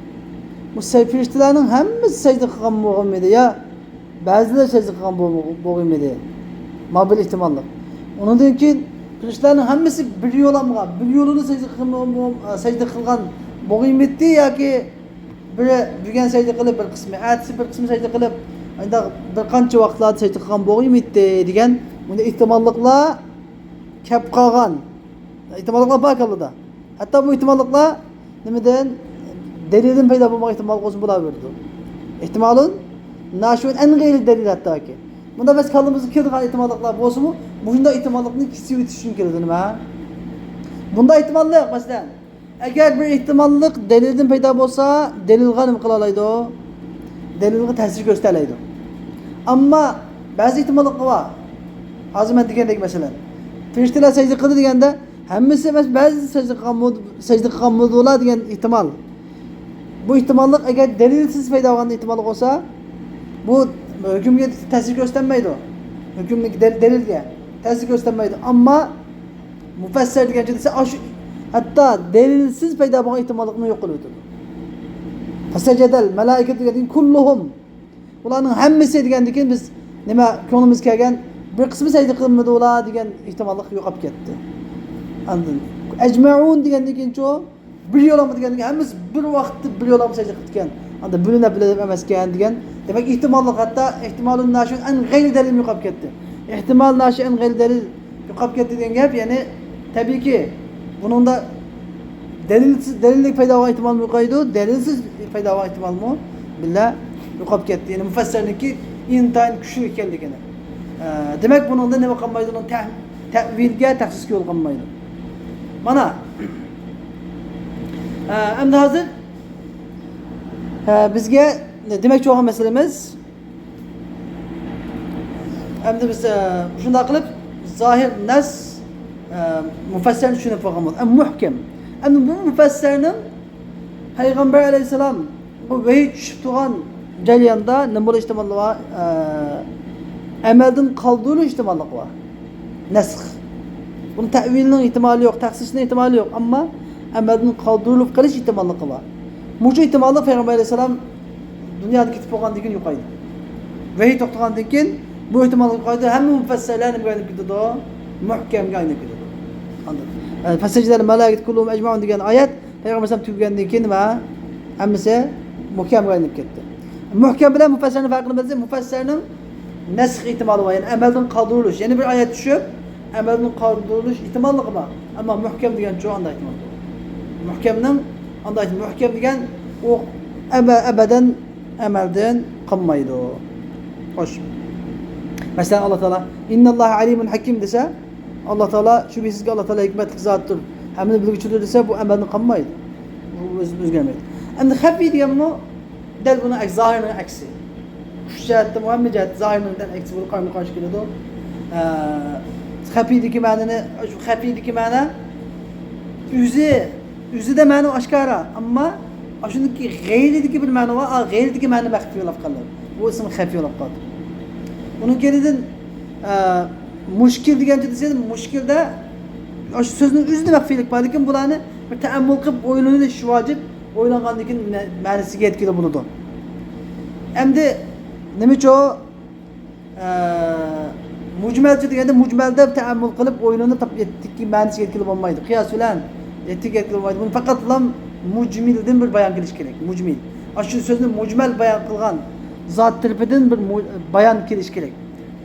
بۇ سەي-، پەرىشتىلەرنىڭ ھەممىسى سەجدە قىلغان بولغىنمىدى يا بەزىلەر سەجدە قىلغان بول-، بولغىنمىدى؟ مانا بىر ئېھتىماللىق. ئۇنىڭدىن كېيىن پەرىشتىلەرنىڭ ھەممىسى بىر يولامغا، بىر يولىدا سەجدە قىلغان بول-، سەجدە قىلغان بولغىنمىدى ياكى بىرى بۈگۈن سەجدە قىلىپ، بىر قىسمى ئەتىسى بىر قىسمى سەجدە قىلىپ، ئانداق بىر قانچە ۋاقىتلاردا سەجدە قىلغان بولغىنمىدى دېگەن بۇنداق ئېھتىماللىقلار كەپ قالغان. ئېھتىماللىقلار بار كاللىدا. ھەتتا بۇ ئېھتىماللىقلار نېمىدىن؟ دەلىلدىن پەيدا بولمىغان ئېھتىمال بولسىمۇ بولاۋېرىدۇ. ئېھتىمالۇن ناشىئۇن ئەن غەيرى دەلىل ھەتتاكى. بۇندا بەس كاللىمىزغا كېلىدىغان ئېھتىماللىقلار بولسىمۇ، مۇشۇنداق ئېھتىماللىقنى كېسىۋېتىش ئۈچۈن كېلىدۇ نېمە؟ بۇنداق ئېھتىماللىق، مەسىلەن، ئەگەر بىر ئېھتىماللىق دەلىلدىن پەيدا بولسا، دەلىلغا نېمە قىلالايدۇ؟ دەلىلغا تەسىر كۆرسىتەلەيدۇ. ئەمما بەزى ئېھتىماللىقلار بار. ھازىر مەن دېگەندەك، مەسىلەن، پەرىشتىلەر سەجدە قىلدى دېگەندە، ھەممىسى ئەمەس، بەزىسى سەجدە قىلغانمۇ-، سەجدە قىلغانمىدۇلا دېگەن ئېھتىمال. بۇ ئېھتىماللىق ئەگەر دەلىلسىز پەيدا بولغان ئېھتىمال بولسا، بۇ ھۆكۈمگە تەسىر كۆرسىتەلمەيدۇ. ھۆكۈمنىڭ دەل-، دەلىلگە تەسىر كۆرسىتەلمەيدۇ. ئەمما مۇپەسسەر دېگەنچە دېسە، ئاشۇ ھەتتا دەلىلسىز پەيدا بولغان ئېھتىماللىقنى يوق قىلىۋېتىدۇ. فسجد الملائكة دېگەندىن كېيىن كلهم. ئۇلارنىڭ ھەممىسى دېگەندىن كېيىن بىز نېمە، كۆڭلىمىزگە كەلگەن بىر قىسمى سەجدە قىلمىدىلا دېگەن ئېھتىماللىق يوقاپ كەتتى. ئاندىن ئەجمەئۇن دېگەندىن كېيىنچۇ، بىر يولامغا دېگەندىن كېيىن ھەممىسى بىر ۋاقىتتا بىر يولامغا سەجدە قىلىدىكەن. ئاندا بۆلۈنۈپ بىلىنىپ ئەمەسكەن دېگەن. دېمەك، ئېھتىماللىق ھەتتا ئېھتىمالۇن ناشىئۇن ئەن غەيرى دەلىل يوقاپ كەتتى. ئېھتىمال ناشىئەن غەيرى دەلىل يوقاپ كەتتى دېگەن گەپ، يەنى تەبىئىيكى، بۇنىڭدا دەلىلسىز، دەلىللىك پەيدا بولغان ئېھتىمالمۇ يوقايدۇ، دەلىلسىز پەيدا بولغان ئېھتىمالمۇ بىللە يوقاپ كەتتى. يەنى مۇپەسسەرنىڭكى ئىنتايىن كۈچلۈك ئىكەنلىكىنى. ئە، دېمەك، بۇنىڭدا نېمە قالمايدۇ؟ ئۇنىڭ تەھ-، تەئۋىلگە، تەخسىسكە يول قالمايدۇ. مانا، ئە، ئەمدى ھازىر، ئە، بىزگە دېمەكچى بولغان مەسىلىمىز، ئەمدى بىز، ئە، شۇنداق قىلىپ، زاھىر نەس، ئە، مۇپەسسەرنى چۈشىنىپ بولغان بولدۇق. ئەمدى مۇھكەم. ئەمدى بۇ مۇپەسسەرنىڭ پەيغەمبەر ئەلەيھىسسالام بۇ ۋەھىي چۈشۈپ تۇرغان جەرياندا نېمە بولۇش ئېھتىمالى بار؟ ئە، ئەمەلدىن قالدۇرۇلۇش ئېھتىماللىقى بار. نەسخ. بۇنى تەئۋىلنىڭ ئېھتىمالى يوق، تەخسىسنىڭ ئېھتىمالى يوق، ئەمما ئەمەلدىن قالدۇرۇلۇپ قېلىش ئېھتىماللىقى بار. مۇشۇ ئېھتىماللىق پەيغەمبەر ئەلەيھىسسالام دۇنيادىن كېتىپ بولغاندىن كېيىن يوقايدۇ. ۋەھىي توختىغاندىن كېيىن بۇ ئېھتىماللىق يوقايدۇ. ھەممە مۇپەسسەرلەر نېمىگە ئايلىنىپ كېتىدۇ؟ مۇھكەمگە ئايلىنىپ كېتىدۇ. ئاندىن، ئە، فسجد الملائكة كلهم أجمعون دېگەن ئايەت پەيغەمبەر ئەلەيھىسسالام تۈگىگەندىن كېيىن نېمە؟ ھەممىسى مۇھكەمگە ئايلىنىپ كەتتى. مۇھكەم بىلەن مۇپەسسەرنىڭ پەرقىنى بىلسەك، مۇپەسسەرنىڭ نەسخ ئېھتىمالى بار، يەنى ئەمەلدىن قالدۇرۇلۇش، يەنە بىر ئايەت چۈشۈپ، ئەمەلدىن قالدۇرۇلۇش ئېھتىماللىقى بار. ئەمما مۇھكەم دېگەنچۇ ئانداق ئېھتىمال يوق. مۇھكەمنىڭ، ئانداق مۇھكەم دېگەن ئۇ ئەبە-، ئەبەدەن ئەمەلدىن قالمايدۇ. خوش. مەسىلەن، ئاللا تائالا، «ئىنناللاھە ئەلىمۇن ھەكىم» دېسە، ئاللا تائالا، شۈبھىسىزكى، ئاللا تائالا ھېكمەتلىك زاتتۇر، ھەممىنى بىلگۈچىدۇر دېسە، بۇ ئەمەلدىن قالمايدۇ. بۇ ئۆز-، ئۆزگەرمەيدۇ. ئەمدى خەپىي دېگەنمۇ دەل بۇنىڭ ئەكسى، زاھىرنىڭ ئەكسى. ئۈچ جەھەتتىن، ھەممە جەھەتتە زاھىرنىڭ دەل ئەكسى بولۇپ، قارىمۇ قارشى كېلىدۇ. ئە، خەپىيدىكى مەنىنى، شۇ خەپىيدىكى مەنە ئۆزى، ئۆزىدە مەنە ئاشكارا، ئەمما ئاشۇنىڭكى غەيرىدىكى بىر مەنە بار، ئا، غەيرىدىكى مەنە مەخپىي بولاپ قالىدۇ. بۇ ئىسىم خەپىي بولاپ قالىدۇ. ئۇنىڭ كەينىدىن، ئە، مۇشكىل دېگەنچە دېسە، مۇشكىلدە ئاشۇ سۆزنىڭ ئۆزىدە مەخپىيلىك بار، لېكىن بۇلارنى بىر تەئەممۇل قىلىپ ئويلىنىش ۋاجىپ، ئويلانغاندىن كېيىن مە-، مەنىسىگە يەتكىلى بولىدۇ. ئەمدى نېمىچۇ؟ ئە، مۇجمەلچە دېگەندە، مۇجمەلدە تەئەممۇل قىلىپ ئويلىنىپ تاپ-، يەتتىكى مەنىسىگە يەتكىلى بولمايدۇ. قىياس بىلەن يەتتىكى يەتكىلى بولمايدۇ. بۇنى پەقەتلا مۇجمىلدىن بىر بايان كېلىشى كېرەك. مۇجمىل. ئاشۇ سۆزنى مۇجمەل بايان قىلغان زات تەرىپىدىن بىر مۇ-، بايان كېلىشى كېرەك.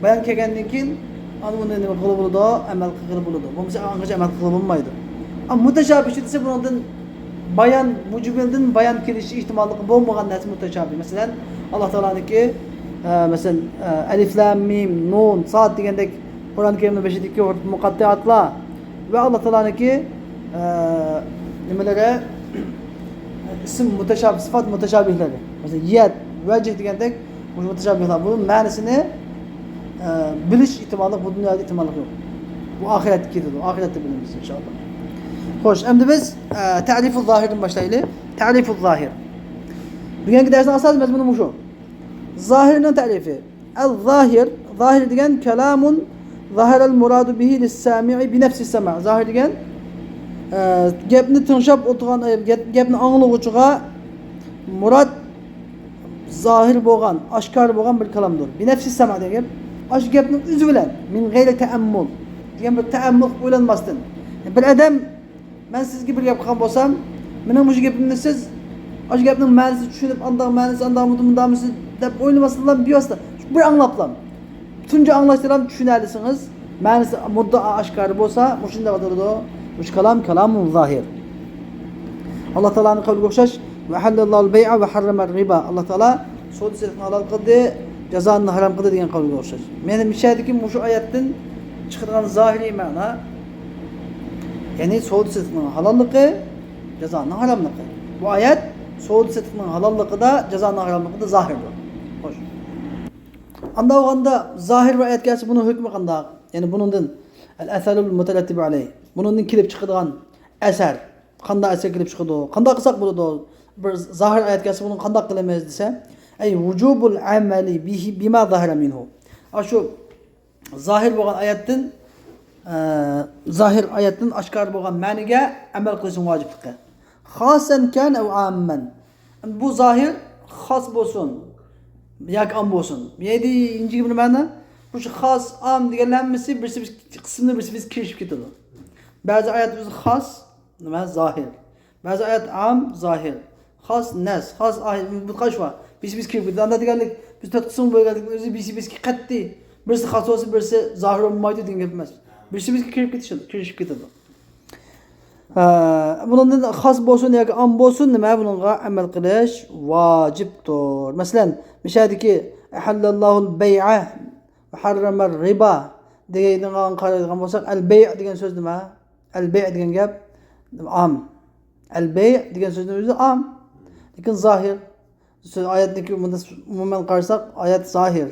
بايان كەلگەندىن كېيىن، ئاندىن بۇنى نېمە قىلغىلى بولىدۇ؟ ئەمەل قىلغىلى بولىدۇ. بولمىسا، ئاڭغىچە ئەمەل قىلغىلى بولمايدۇ. ئەمما مۇتەشابىھ دېسە، بۇنىڭدىن بايان، مۇجمەلدىن بايان كېلىشى ئېھتىماللىقى بولمىغان نەرسە مۇتەشابىھ. مەسىلەن، ئاللا تائالانىڭكى، ئە، مەسىلەن، ئە، ئەلىف، لام، مىم، نۇن، ساد دېگەندەك قۇرئان كەرىمنىڭ بېشىدىكى ھۇرۇف مۇقەتتىئاتلار ۋە ئاللا تائالانىڭكى، ئە، نېمىلىرى، ئىسىم مۇتەشابىھ، سىفات مۇتەشابىھلىرى. مەسىلەن، يەد، ۋەجھ دېگەندەك مۇشۇ مۇتەشابىھلار. بۇنىڭ مەنىسىنى، ئە، بىلىش ئېھتىماللىق، بۇ دۇنيادا ئېھتىماللىق يوق. بۇ ئاخىرەتتە كېتىدۇ. ئاخىرەتتە بىلىمىز، ئىنشائاللا. خوش، ئەمدى بىز، ئە، تەرىفۇ زاھىردىن باشلايلى. تەرىفۇ زاھىر. بۈگۈنكى دەرسنىڭ ئاساسىي مەزمۇنى مۇشۇ. زاھىرنىڭ تەرىپى. ئەل زاھىر، زاھىر دېگەن كالامۇن زاھىرەل مۇرادۇ بىھى لىسسامىئى بىنەفسى سەما. زاھىر دېگەن، ئە، گەپنى تىڭشاپ ئولتۇرغان، ئە، گەپ-، گەپنى ئاڭلىغۇچىغا مۇراد زاھىر بولغان، ئاشكارا بولغان بىر كالامدۇر. بىنەفسى سەما دېگەن گەپ، ئاشۇ گەپنىڭ ئۆزى بىلەن، مىن غەيرى تەئەممۇل دېگەن بىر تەئەممۇل قىلىپ ئويلانماستىن. بىر ئادەم، مەن سىزگە بىر گەپ قىلغان بولسام، مېنىڭ مۇشۇ گېپىمنى سىز ئاشۇ گەپنىڭ مەنىسىنى چۈشىنىپ، ئانداق مەنىسى، ئانداقمىدۇ، مۇنداقمىسى دەپ ئويلىماستىنلا، بىۋاسىتە بىر ئاڭلاپلا، تۇنجى ئاڭلاشتىلا چۈشىنەلىسىڭىز، مەنىسى مۇددىئا ئاشكارا بولسا، مۇشۇنداق ئاتىلىدۇ. مۇشۇ كالام كالامۇن زاھىر. ئاللا تائالانىڭ قەۋلىگە ئوخشاش، ۋە ئەھەللەللاھۇل بەيئە ۋە ھەررەمەر رىبا. ئاللا تائالا سودا سېتىقنى ھالال قىلدى، جازانى ھارام قىلدى دېگەن قەۋلىگە ئوخشاش. يەنى مۇشۇ يەردىكى مۇشۇ ئايەتتىن چىقىدىغان زاھىرىي مەنا، يەنى سودا سېتىقنىڭ ھالاللىقى، جازانىڭ ھاراملىقى. بۇ ئايەت سودا سېتىقنىڭ ھالاللىقىدا، جازانىڭ ھاراملىقىدا زاھىردۇر. خوش. ئانداق بولغاندا زاھىر بىر ئايەت كەلسە، بۇنىڭ ھۆكمى قانداق؟ يەنى بۇنىڭدىن، ئەل ئەسەرۇل مۇتەرەتتىبۇ ئەلەيھ، بۇنىڭدىن كېلىپ چىقىدىغان ئەسەر، قانداق ئەسەر كېلىپ چىقىدۇ؟ قانداق قىلساق بولىدۇ؟ بىر زاھىر ئايەت كەلسە، بۇنى قانداق قىلىمىز دېسە، ئەي ۋۇجۇبۇل ئەمەلى بىھى بىما زاھىرە مىنھۇ. ئاشۇ زاھىر بولغان ئايەتتىن، ئە، زاھىر ئايەتتىن ئاشكارا بولغان مەنىگە ئەمەل قىلىشنىڭ ۋاجىپلىقى. خاسەن كان ئەۋ ئاممەن. بۇ زاھىر خاس بولسۇن ياكى ئام بولسۇن. بۇ يەردە ئىنچىكە بىر مەنە. مۇشۇ خاس، ئام دېگەنلەر ھەممىسى بىرسى بىر قىسىمدا بىرسى بىرسى كىرىشىپ كېتىدۇ. بەزى ئايەت ئۆزى خاس، نېمە، زاھىر. بەزى ئايەت ئام، زاھىر. خاس، نەس، خاس، ئاھىر، مۇتقاش بار. بىرسى بىرسى كىرىپ كېتىدۇ. ئاندا دېگەنلىك، بىز تۆت قىسىم بۆلگەنلىك، ئۆزى بىرسى بىرسى قەتئىي. بىرسى خاس بولسا، بىرسى زاھىر بولمايدۇ دېگەن گەپ ئەمەس. بىرسى بىرسىگە كىرىپ كېتىشىدۇ، كىرىشىپ كېتىدۇ. ھە، بۇنىڭدىن خاس بولسۇن ياكى ئام بولسۇن، نېمە، بۇنىڭغا ئەمەل قىلىش ۋاجىپتۇر. مەسىلەن، مۇشۇ يەردىكى ئەھەللەللاھۇل بەيئە ۋە ھەررەمەر رىبا دېگەنگە قارايدىغان بولساق، ئەل بەيئ دېگەن سۆز نېمە؟ ئەل بەيئ دېگەن گەپ ئام. ئەل بەيئ دېگەن سۆزنىڭ ئۆزى ئام. لېكىن زاھىر. سۆز ئايەتنىڭكى ئومۇمەن قارىساق، ئايەت زاھىر.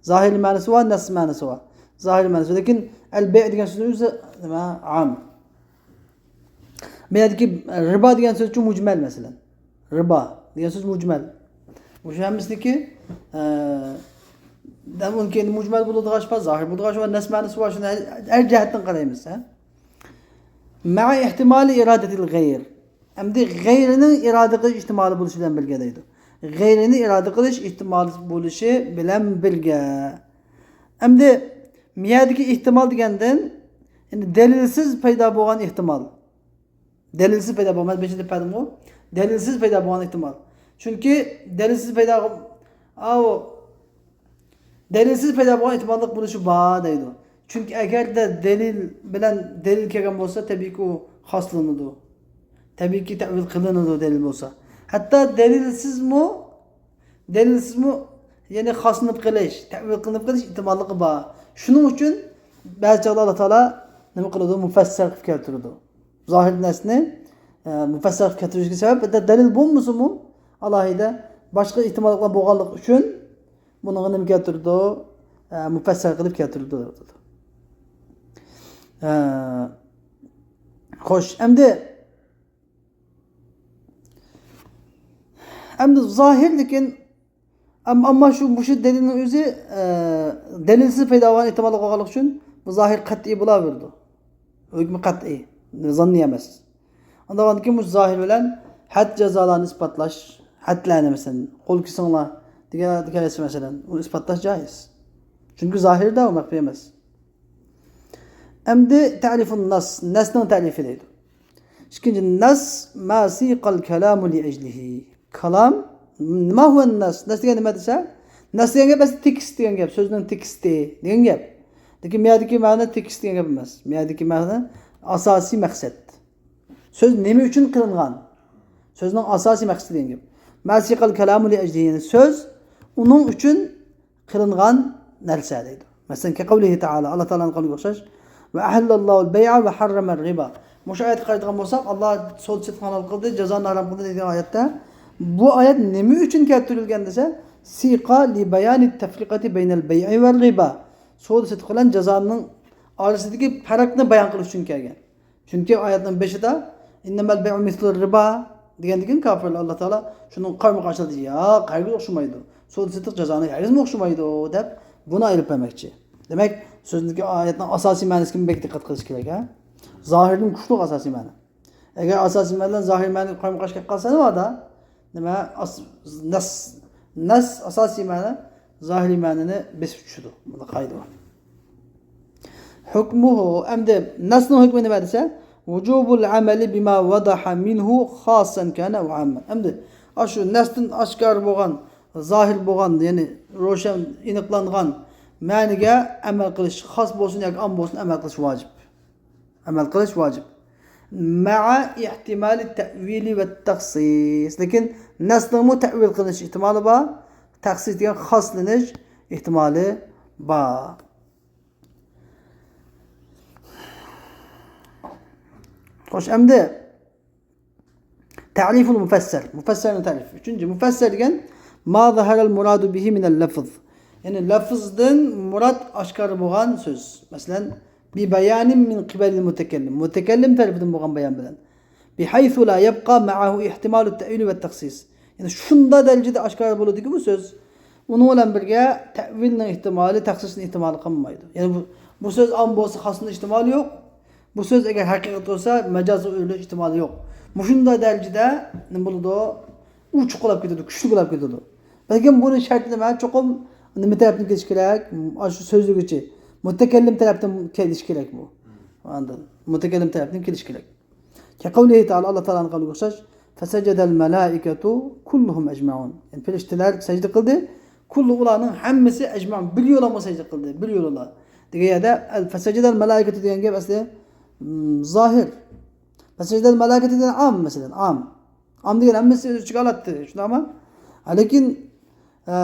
زاھىر مەنىسى بار، نەس مەنىسى بار. زاھىر مەنىسى. لېكىن ئەل بەيئ دېگەن سۆزنىڭ ئۆزى نېمە؟ ئام. بۇ يەردىكى رىبا دېگەن سۆزچۇ مۇجمەل مەسىلەن. رىبا دېگەن سۆز مۇجمەل. مۇشۇ ھەممىسىنىڭكى، ئە، دەم ئۇنىڭكى ئەمدى مۇجمەل بولىدىغان ئىش بار، زاھىر بولىدىغان ئىش بار، نەس مەنىسى بار، شۇنى ھەر، ھەر جەھەتتىن قارايمىز، ھە. مەئە ئېھتىمالى ئىرادەتىل غەير. ئەمدى غەيرىنىڭ ئىرادە قىلىش ئېھتىمالى بولۇشى بىلەن بىرگە دەيدۇ. غەيرىنى ئىرادە قىلىش ئېھتىمالى بولۇشى بىلەن بىرگە. ئەمدى مۇ يەردىكى ئېھتىمال دېگەندىن، يەنى دەلىلسىز پەيدا بولغان ئېھتىمال. دەلىلسىز پەيدا بولغان، مەن بېشىدا دەپ بەردىمغۇ؟ دەلىلسىز پەيدا بولغان ئېھتىمال. چۈنكى دەلىلسىز پەيدا، ئاۋۇ، دەلىلسىز پەيدا بولغان ئېھتىماللىق بولۇشى بار دەيدۇ. چۈنكى ئەگەردە دەلىل بىلەن دەلىل كەلگەن بولسا، تەبىئىيكى ئۇ خاسلىنىدۇ. تەبىئىيكى، تەئۋىل قىلىنىدۇ دەلىل بولسا. ھەتتا دەلىلسىزمۇ، دەلىلسىزمۇ، يەنى خاسلىنىپ قېلىش، تەئۋىل قىلىنىپ قېلىش ئېھتىماللىقى بار. شۇنىڭ ئۈچۈن بەزى چاغدا ئاللا تائالا نېمە قىلىدۇ؟ مۇپەسسەر قىلىپ كەلتۈرىدۇ. زاھىر نەسنى، ئە، مۇپەسسەر قىلىپ كەلتۈرۈشكە سەۋەب، دە-، دەلىل بولمىسىمۇ، ئالاھىدە باشقا ئېھتىماللىقلار بولغانلىقى ئۈچۈن بۇنىڭغا نېمە كەلتۈرىدۇ؟ ئە، مۇپەسسەر قىلىپ كەلتۈرىدۇ. ئە، خوش، ئەمدى ئەمدى زاھىر، لېكىن، ئەم-، ئەمما شۇ، مۇشۇ دەلىلنىڭ ئۆزى، ئە، دەلىلسىز پەيدا بولغان ئېھتىماللىق بولغانلىقى ئۈچۈن بۇ زاھىر قەتئىي بولاۋېرىدۇ. ھۆكمى قەتئىي، زاننىي ئەمەس. ئاندىن كېيىن مۇشۇ زاھىر بىلەن ھەد جازالارنى ئىسپاتلاش، ھەدلەرنى، مەسىلەن، قول كېسىڭلار دېگەن، دېگەن، مەسىلەن، ئۇنى ئىسپاتلاش جائىز. چۈنكى زاھىردا ئۇ مەخپىي ئەمەس. ئەمدى تەرىفۇن نەس، نەسنىڭ تەرىپى دەيدۇ. ئىككىنچى، نەس، ما سىقەل كەلامۇ لىئەجلىھى. كالام، ما ھۇۋە نەس؟ نەس دېگەن نېمە دېسە، نەس دېگەن گەپ ئەسلى تېكىست دېگەن گەپ، سۆزنىڭ تېكىستى دېگەن گەپ. لېكىن بۇ يەردىكى مەنە تېكىست دېگەن گەپ ئەمەس. بۇ يەردىكى مەنە ئاساسىي مەقسەت. سۆز نېمە ئۈچۈن قىلىنغان؟ سۆزنىڭ ئاساسىي مەقسىتى دېگەن گەپ. ما سىقەل كەلامۇ لىئەجلىھى، يەنى سۆز ئۇنىڭ ئۈچۈن قىلىنغان نەرسە دەيدۇ. مەسىلەن، كەقەۋلىھى تائالا، ئاللا تائالانىڭ قەۋلىگە ئوخشاش، ۋە ئەھەللەللاھۇل بەيئە ۋە ھەررەمەر رىبا. مۇشۇ ئايەتكە قارايدىغان بولساق، ئاللا سودا سېتىقنى ھالال قىلدى، جازانى ھارام قىلدى دېگەن ئايەتتە، بۇ ئايەت نېمە ئۈچۈن كەلتۈرۈلگەن دېسە، سىقا لىبايانى تەفرىقەتى بەينەل بەيئى ۋەر رىبا. سودا سېتىق بىلەن جازانىڭ ئارىسىدىكى پەرقنى بايان قىلىش ئۈچۈن كەلگەن. چۈنكى ئايەتنىڭ بېشىدا، ئىننەمەل بەيئۇ مىسلۇر رىبا دېگەندىن كېيىن كاپىرلار، ئاللا تائالا شۇنىڭ قارىمۇ قارشى، ياق، ھەرگىز ئوخشىمايدۇ. سودا سېتىق جازانى ھەرگىزمۇ ئوخشىمايدۇ دەپ بۇنى ئايرىپ بەرمەكچى. دېمەك، سۆزدىكى ئايەتنىڭ ئاساسىي مەنىسىگە بەك دىققەت قىلىش كېرەك، ھە؟ زاھىردىن كۈچلۈك ئاساسىي مەنە. ئەگەر ئاساسىي مەنە بىلەن زاھىرىي مەنە قارىمۇ قارشى كەپ قالسا، نېمە ئادا؟ نېمە، ئاس-، نەس، نەس ئاساسىي مەنە زاھىرىي مەنىنى بېسىپ چۈشىدۇ. بۇنداق قائىدە بار. ھۆكمۇھۇ، ئەمدى نەسنىڭ ھۆكمى نېمە دېسە، ۋۇجۇبۇل ئەمەلى بىما ۋەدەھە مىنھۇ خاسسەن كانە ئەۋ ئاممەن. ئەمدى ئاشۇ نەستىن ئاشكارا بولغان، زاھىر بولغان، يەنى روشەن ئېنىقلانغان مەنىگە ئەمەل قىلىش، خاس بولسۇن ياكى ئام بولسۇن، ئەمەل قىلىش ۋاجىپ. ئەمەل قىلىش ۋاجىپ. مەئە ئېھتىمالى تەئۋىلى ۋە تەخسىس. لېكىن نەسنىڭمۇ تەئۋىل قىلىنىش ئېھتىمالى بار، تەخسىس دېگەن خاسلىنىش ئېھتىمالى بار. خوش، ئەمدى تەرىفۇل مۇپەسسەر. مۇپەسسەرنىڭ تەرىپى. ئۈچىنچى، مۇپەسسەر دېگەن ما زەھەرەل مۇرادۇ بىھى مىنەل لەفز. يەنى لەفزدىن مۇراد ئاشكارا بولغان سۆز. مەسىلەن، بىبايانىن مىن قىبەلىل مۇتەكەللىم. مۇتەكەللىم تەرىپىدىن بولغان بايان بىلەن. بىھەيسۇ لا يەبقا مەئەھۇ ئېھتىمالۇت تەئۋىلى ۋەت تەخسىس. يەنى شۇنداق دەرىجىدە ئاشكارا بولىدۇكى بۇ سۆز، ئۇنىڭ بىلەن بىرگە تەئۋىلنىڭ ئېھتىمالى، تەخسىسنىڭ ئېھتىمالى قالمايدۇ. يەنى بۇ، بۇ سۆز ئام بولسا، خاسنىڭ ئېھتىمالى يوق. بۇ سۆز ئەگەر ھەقىقەت بولسا، مەجازغا ئۆرۈلۈش ئېھتىمالى يوق. مۇشۇنداق دەرىجىدە نېمە بولىدۇ؟ ئوچۇق بولاپ كېتىدۇ، كۈچلۈك بولاپ كېتىدۇ. بەلكىم بۇنىڭ شەرتى نېمە؟ چوقۇم نېمە تەرەپتىن كېلىشى كېرەك؟ ئاشۇ سۆزلىگۈچى، مۇتەكەللىم تەرەپتىن كېلىشى كېرەك بۇ. ئاندىن مۇتەكەللىم تەرەپتىن كېلىشى كېرەك. كەقەۋلىھى تائالا، ئاللا تائالانىڭ قەۋلىگە ئوخشاش، فەسەجەدەل مەلائىكەتۇ كۇللۇھۇم ئەجمەئۇن. يەنى پەرىشتىلەر سەجدە قىلدى، كۇللۇ، ئۇلارنىڭ ھەممىسى، ئەجمەئۇن، بىر يولامغا سەجدە قىلدى، بىر يولىلا. دېگەن يەردە، ئەل-، فەسەجەدەل مەلائىكەتۇ دېگەن گەپ ئەسلى، م، زاھىر. فەسەجەدەل مەلائىكەتۇ دېگەن ئام، مەسىلەن، ئام. ئام دېگەن ھەممىسى ئۆز ئىچىگە ئالاتتى، شۇنداقمۇ؟ لېكىن، ئە،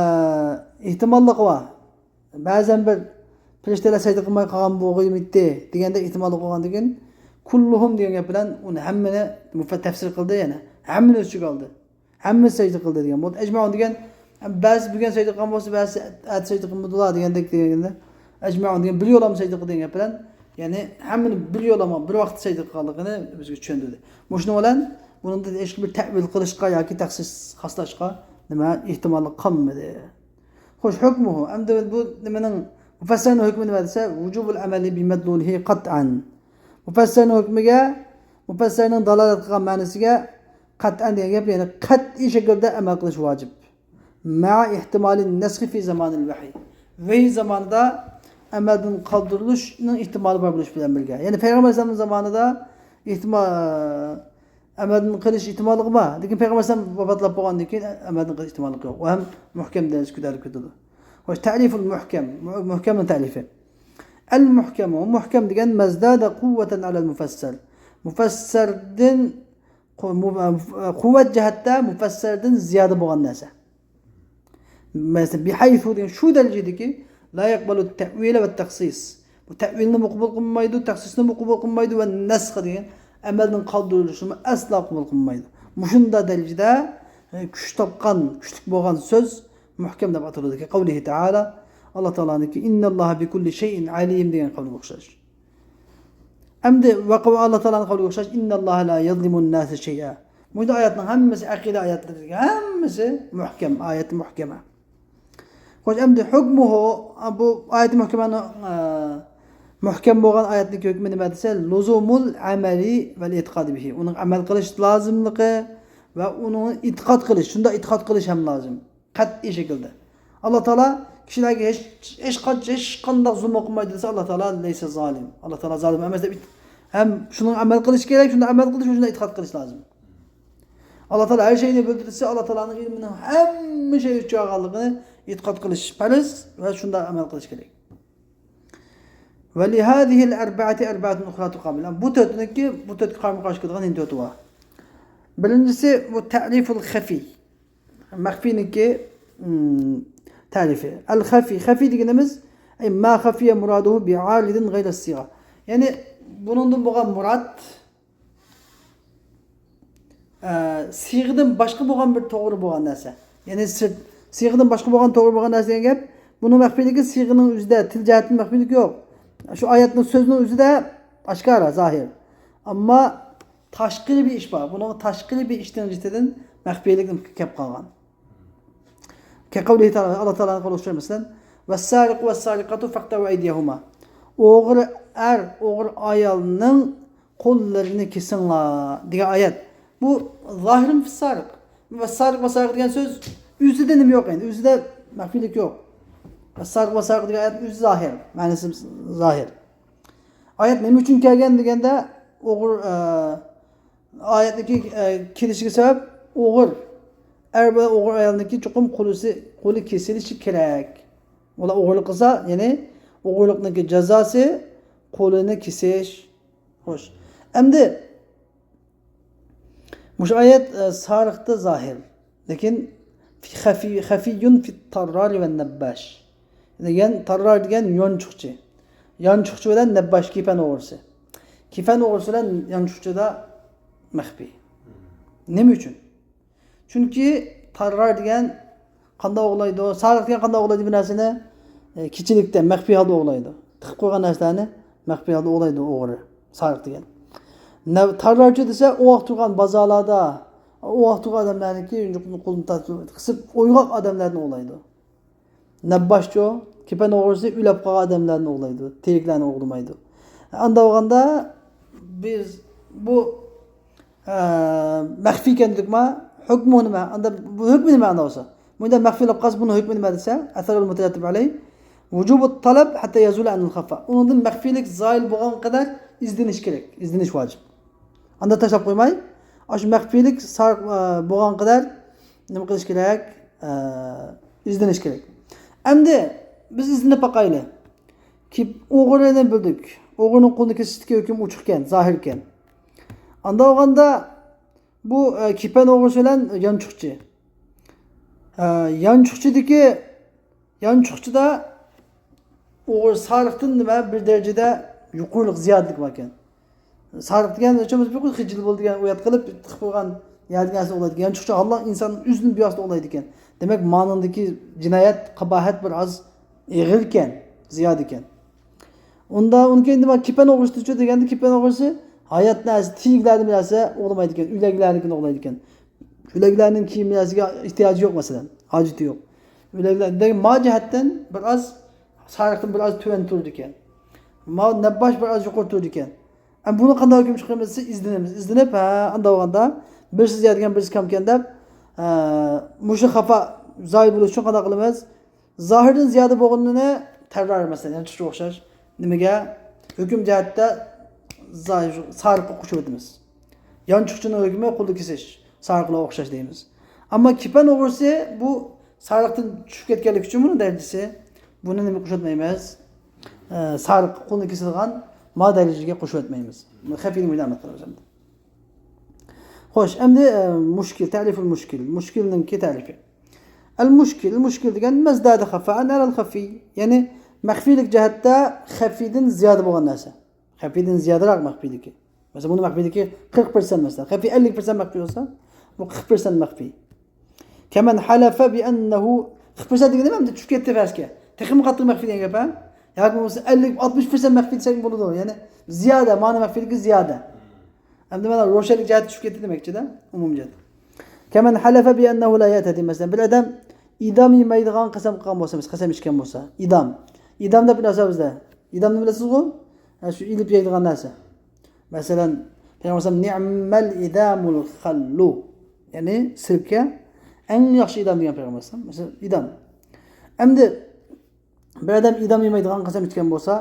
ئېھتىماللىقى بار. بەزەن بىر پەرىشتىلەر سەجدە قىلماي قالغان بولغىيمىتى دېگەندەك ئېھتىماللىق بولغاندىكىن، كۇللۇھۇم دېگەن گەپ بىلەن ئۇنى ھەممىنى مۇفە-، تەپسىر قىلدى يەنە. ھەممىنى ئۆز ئىچىگە ئالدى. ھەممىمىز سەجدە قىلدى دېگەن بولدى. ئەجمەئۇن دېگەن، بەزىسى بۈگۈن سەجدە قىلغان بولسا، بەزىسى ئەتە سەجدە قىلمىدىلا دېگەندەك دېگەندە، ئەجمەئۇن دېگەن بىر يولامغا سەجدە قىلدى دېگەن گەپ بىلەن، يەنى ھەممىنى بىر يولامغا، بىر ۋاقىتتا سەجدە قىلغانلىقىنى بىزگە چۈشەندۈردى. مۇشۇنىڭ بىلەن بۇنىڭدا ھېچقانداق بىر تەئۋىل قىلىشقا ياكى تەخسىس خاسلاشقا نېمە ئېھتىماللىق قالمىدى. خوش، ھۆكمۇھۇ. ئەمدى بۇ نېمىنىڭ، مۇپەسسەرنىڭ ھۆكمى نېمە دېسە، ۋۇجۇبۇل ئەمەلى بىمەدلۇلىھى قەتئەن. مۇپەسسەرنىڭ ھۆكمىگە، مۇپەسسەرنىڭ دالالەت قىلغان مەنىسىگە قەتئەن دېگەن گەپ، يەنى قەتئىي شەكىلدە ئەمەل قىلىش ۋاجىپ. مەئە ئېھتىمالى نەسخى فى زامانىل ۋەھي. ۋەھىي زامانىدا ئەمەلدىن قالدۇرۇلۇشنىڭ ئېھتىمالى بار بولۇش بىلەن بىرگە. يەنى پەيغەمبەر ئەلەيھىسسالامنىڭ زامانىدا ئېھتىما-، ئەمەلدىن قېلىش ئېھتىماللىقى بار. لېكىن پەيغەمبەر ئەلەيھىسسالام ۋاپاتلاپ بولغاندىن كېيىن ئەمەلدىن قېلىش ئېھتىماللىقى يوق. ئۇ ھەم مۇھكەم دەرىجىسىگە كۆتۈرۈلۈپ كېتىدۇ. خوش، تەرىفۇل مۇھكەم. مۇ-، مۇھكەمنىڭ تەرىپى. ئەل مۇھكەمۇ، مۇھكەم دېگەن مەزدادە قۇۋۋەتەن ئەلەل مۇفەسسەر. مۇفەسسەردىن قۇ-، مۇ-، قۇۋۋەت جەھەتتە مۇپەسسەردىن زىيادە بولغان نەرسە. مەسىلەن، بىھەيسۇ دېگەن شۇ دەرىجىدىكى، لا يەقبەلۇ تەئۋىلە ۋە تەخسىس. بۇ تەئۋىلنىمۇ قوبۇل قىلمايدۇ، تەخسىسنىمۇ قوبۇل قىلمايدۇ ۋە نەسخ دېگەن ئەمەلدىن قالدۇرۇلۇشنىمۇ ئەسلا قوبۇل قىلمايدۇ. مۇشۇنداق دەرىجىدە، ئە، كۈچ تاپقان، كۈچلۈك بولغان سۆز مۇھكەم دەپ ئاتىلىدۇ. قەۋلىھى تائالا، ئاللا تائالانىڭكى، ئىنناللاھە بىكۇللى شەيئىن ئەلىم دېگەن قەۋلىگە ئوخشاش. ئەمدى ۋە قەۋ-، ئاللا تائالانىڭ قەۋلىگە ئوخشاش، ئىنناللاھە لا يەزلىمۇن ناسە شەيئا. بۇ ئايەتنىڭ ھەممىسى، ئەقىدە ئايەتلىرىدىكى ھەممىسى مۇھكەم، ئايەت مۇھكەمە. خوش، ئەمدى ھۆكمۇھۇ، بۇ ئايەت مۇھكەمەنىڭ، ئە، مۇھكەم بولغان ئايەتنىڭ ھۆكمى نېمە دېسە، لۇزۇمۇل ئەمەلى ۋەل ئېتىقادى بىھى. ئۇنىڭ ئەمەل قىلىش لازىملىقى ۋە ئۇنىڭ ئېتىقاد قىلىش، شۇنداق ئېتىقاد قىلىش ھەم لازىم. قەتئىي شەكىلدە. ئاللا تائالا كىشىلەرگە ھېچ، ھېچقانچە، ھېچقانداق زۇلۇم قىلمايدۇ دېسە، ئاللا تائالا لەيسە زالىم. ئاللا تائالا زالىم ئەمەس دەپ، ھەم شۇنىڭ ئەمەل قىلىش كېرەك، شۇنداق ئەمەل قىلىش، شۇنداق ئېتىقاد قىلىش لازىم. ئاللا تائالا ھەر شەينى بىلدى دېسە، ئاللا تائالانىڭ ئىلمىنىڭ ھەممە شەيگە ئۇچرىغانلىقىنى ئېتىقاد قىلىش پەرز ۋە شۇنداق ئەمەل قىلىش كېرەك. ولهذه الأربعة أربعة أخرى تقابل. بۇ تۆتنىڭكى، بۇ تۆتكە قارىمۇ قارشى كېلىدىغان يەنە تۆتى بار. بىرىنچىسى بۇ تەرىفۇل خەفىي. مەخپىينىڭكى، ئىم، تەرىپى. ئەل خەفىي. خەفىي دېگىنىمىز، ئەي ما خەفىيە مۇرادۇھۇ بىئارىدىن غەيرە سىغە. يەنى بۇنىڭدىن بولغان مۇراد، ئە، سىغىدىن باشقا بولغان بىر توغرا بولغان نەرسە. يەنى سىرت، سىغىدىن باشقا بولغان توغرا بولغان نەرسە دېگەن گەپ، بۇنىڭ مەخپىيلىكى سىغىنىڭ ئۆزىدە، تىل جەھەتتىن مەخپىيلىك يوق. شۇ ئايەتنىڭ سۆزىنىڭ ئۆزىدە ئاشكارا، زاھىر. ئەمما تاشقىرى بىر ئىش بار. بۇنىڭ تاشقىرى بىر ئىشنىڭ جىتىدىن مەخپىيلىك كەپ قالغان. كەقەۋلىھى تائالا، ئاللا تائالانىڭ قولى ئوخشاش مەسىلەن، ۋەسسارىقۇ ۋەسسارىقاتۇ فەقتەئۇ ئەيدىيەھۇما. ئوغرى ئەر، ئوغرى ئايالنىڭ قوللىرىنى كېسىڭلار دېگەن ئايەت. بۇ زاھىرىن فىسسارىق. ۋەسسارىق، ۋەسسارىق دېگەن سۆز ئۆزىدە نېمە يوق ئەمدى، ئۆزىدە مەخپىيلىك يوق. ۋەسسارىق، ۋەسسارىق دېگەن ئايەت ئۆزى زاھىر، مەنىسى زاھىر. ئايەت نېمە ئۈچۈن كەلگەن دېگەندە، ئوغرى، ئە، ئايەتنىڭكى، ئە، كېلىشىگە سەۋەب ئوغرى ئەر ۋە ئوغرى ئايالنىڭكى چوقۇم قولىسى، قولى كېسىلىشى كېرەك. ئۇلار ئوغرىلىق قىلسا، يەنى ئوغرىلىقنىڭكى جازاسى قولىنى كېسىش. خوش. ئەمدى مۇشۇ ئايەت، ئە، سارىقتا زاھىر. لېكىن خەفىي-، خەفىيۇن فىت تاررارى ۋە نەبباش. دېگەن، تاررار دېگەن يانچۇقچى. يانچۇقچى بىلەن نەبباش، كېپەن ئوغرىسى. كېپەن ئوغرىسى بىلەن يانچۇقچىدا مەخپىي. نېمە ئۈچۈن؟ چۈنكى تاررار دېگەن قانداق ئوغرىلايدۇ؟ سارىق دېگەن قانداق ئوغرىلايدۇ بىر نەرسىنى؟ ئە، كېچىلىكتە مەخپىي ھالدا ئوغرىلايدۇ. تىقىپ قويغان نەرسىلەرنى مەخپىي ھالدا ئوغرىلايدۇ ئوغرى. سارىق دېگەن. نە-، تاررارچى دېسە، ئۇ ۋاقىت تۇرغان بازارلاردا، ئۇ ۋاقىت تۇرغان ئادەملەرنىڭكى قولىنى تارتىپ، قىسىپ ئويغاق ئادەملەردىن ئوغرىلايدۇ. نەبباشچۇ، كېپەن ئوغرىسى ئۆلۈپ قالغان ئادەملەرنى ئوغرىلايدۇ، تىرىكلەرنى ئوغرىلىمايدۇ. ئاندا بولغاندا بىز بۇ، ئە، مەخپىي ئىكەن دېدۇقما، ھۆكمى نېمە؟ ئاندا بۇ ھۆكمى نېمە ئاندا بولسا؟ بۇندا مەخپىي بولۇپ قالسا، بۇنىڭ ھۆكمى نېمە دېسە، ئەسەرۇل مۇتەرەتتىب ئەلەيھ، ۋۇجۇبۇت تەلەب ھەتتا يەزۇلە ئەنىل خەفا. ئۇنىڭدىن مەخپىيلىك زايىل بولغان قەدەر ئىزدىنىش كېرەك، ئىزدىنىش ۋاجىپ. ئاندا تاشلاپ قويماي، ئاشۇ مەخپىيلىك سا-، ئە، بولغان قەدەر نېمە قىلىش كېرەك؟ ئە، ئىزدىنىش كېرەك. ئەمدى بىز ئىزدىنىپ باقايلى. كېپ-، ئوغرىنى بىلدۇق. ئوغرىنىڭ قولىنى كېسىشتىكى ھۆكۈم ئوچۇق ئىكەن، زاھىر ئىكەن. ئاندا بولغاندا بۇ، ئە، كېپەن ئوغرىسى بىلەن يانچۇقچى. ئە، يانچۇقچىدىكى يانچۇقچىدا ئوغرى سارىقتىن نېمە بىر دەرىجىدە يۇقىرىلىق زىيادىلىك بار ئىكەن. سارىق دېگەن نەچچە بىز بىر خىجىل بولدى دېگەن ئۇيات قىلىپ تىقىپ قويغان يەردىكى نەرسىنى ئوغرىلايدىكەن. يانچۇقچى ھاللا ئىنسان ئۆزىنى بىۋاسىتە ئوغرىلايدىكەن. دېمەك، مانىڭدىكى جىنايەت، قاباھەت بىر ئاز ئېغىر ئىكەن، زىيادە ئىكەن. ئۇندا ئۇنىڭ كېيىن نېمە، كېپەن ئوغرىسىچۇ دېگەندە، كېپەن ئوغرىسى ھايات نەرسە، تېگىگىلەردىن بىر نەرسە ئوغرىلىمايدىكەن، ئۆيلەرگىلەرنىڭكىنى ئوغرىلايدىكەن. ئۆيلەرگىلەرنىڭ كىيىم نەرسىگە ئېھتىياجى يوق مەسىلەن، ھاجىتى يوق. ئۆيلەرگىلەر، دېگەن ما جەھەتتىن بىر ئاز سارىقتىن بىر ئاز تۆۋەن تۇرىدىكەن. ما نەبباش بىر ئاز يۇقىرى تۇرىدىكەن. ئەمما بۇنى قانداق ھۆكۈم چىقىرىمىز دېسە، ئىزدىنىمىز. ئىزدىنىپ، ھە، ئانداق بولغاندا بىرسى زىيادە ئىكەن، بىرسى كەم ئىكەن دەپ، ھە، مۇشۇ خاپا زايىل بولۇش ئۈچۈن قانداق قىلىمىز؟ زاھىردىن زىيادە بولغىنىنى تەررار مەسىلەن، يانچۇقچىغا ئوخشاش. نېمىگە؟ ھۆكۈم جەھەتتە زاھىر، سارىققا قوشۇۋېتىمىز. يانچۇقچىنىڭ ھۆكمى قولنى كېسىش، سارىقلارغا ئوخشاش دەيمىز. ئەمما كېپەن ئوغرىسى بۇ سارىقتىن چۈشۈپ كەتكەنلىكى ئۈچۈن بۇنىڭ دەرىجىسى، بۇنى نېمە قوشۇۋەتمەيمىز؟ ئە، سارىققا قولنى كېسىدىغان ما دەرىجىگە قوشۇۋەتمەيمىز. خەفىينى مۇنداق ئەمەل قىلىمىز ئەمدى. خوش، ئەمدى، ئە، مۇشكىل، تەرىفۇل مۇشكىل. مۇشكىلنىڭكى تەرىپى. ئەل مۇشكىل، مۇشكىل دېگەن مەزدادە خەفەئەن ئەلەل خەفىي. يەنى مەخپىيلىك جەھەتتە خەفىيدىن زىيادە بولغان نەرسە. خەفىيدىن زىيادىراق مەخپىيلىكى. مەسىلەن، بۇنىڭ مەخپىيلىكى قىرىق پىرسەنت مەسىلەن. خەفىي ئەللىك پىرسەنت مەخپىي بولسا، بۇ قىرىق پىرسەنت مەخپىي. كەمەن ھەلەفە بىئەننەھۇ، قىرىق پىرسەنت دېگەندە ئەمدى چۈشۈپ كەتتى پەسكە. تېخىمۇ قاتتىق مەخپىي دېگەن گەپ، ھە؟ ياكى بولمىسا ئەللىك، ئاتمىش پىرسەنت مەخپىي دېسەك بولىدۇ. يەنى زىيادە، مانا مەخپىيلىكى زىيادە. ئەمدى مانا روشەنلىك جەھەتتە چۈشۈپ كەتتى دېمەكچىدە، ئومۇمىي جەھەتتە. كەمەن ھەلەفە بىئەننەھۇ لا يەتەدى. مەسىلەن، بىر ئادەم ئىدام يېمەيدىغان قەسەم قىلغان بولسا، مەسىلەن، قەسەم ئىچكەن بولسا، ئىدام. ئىدام دەپ بىر نەرسە بىزدە. ئىدامنى بىلەسىزغۇ؟ ھە، شۇ ئېلىپ يەيدىغان نەرسە. مەسىلەن، پەيغەمبەر ئەلەيھىسسالام، نىئمەل ئىدامۇل خەللۇ. يەنى سىركە ئەڭ ياخشى ئىدام دېگەن پەيغەمبەر ئەلەيھىسسالام. مەسىلەن، ئىدام. ئەمدى بىر ئادەم ئىدام يېمەيدىغان قەسەم ئىچكەن بولسا،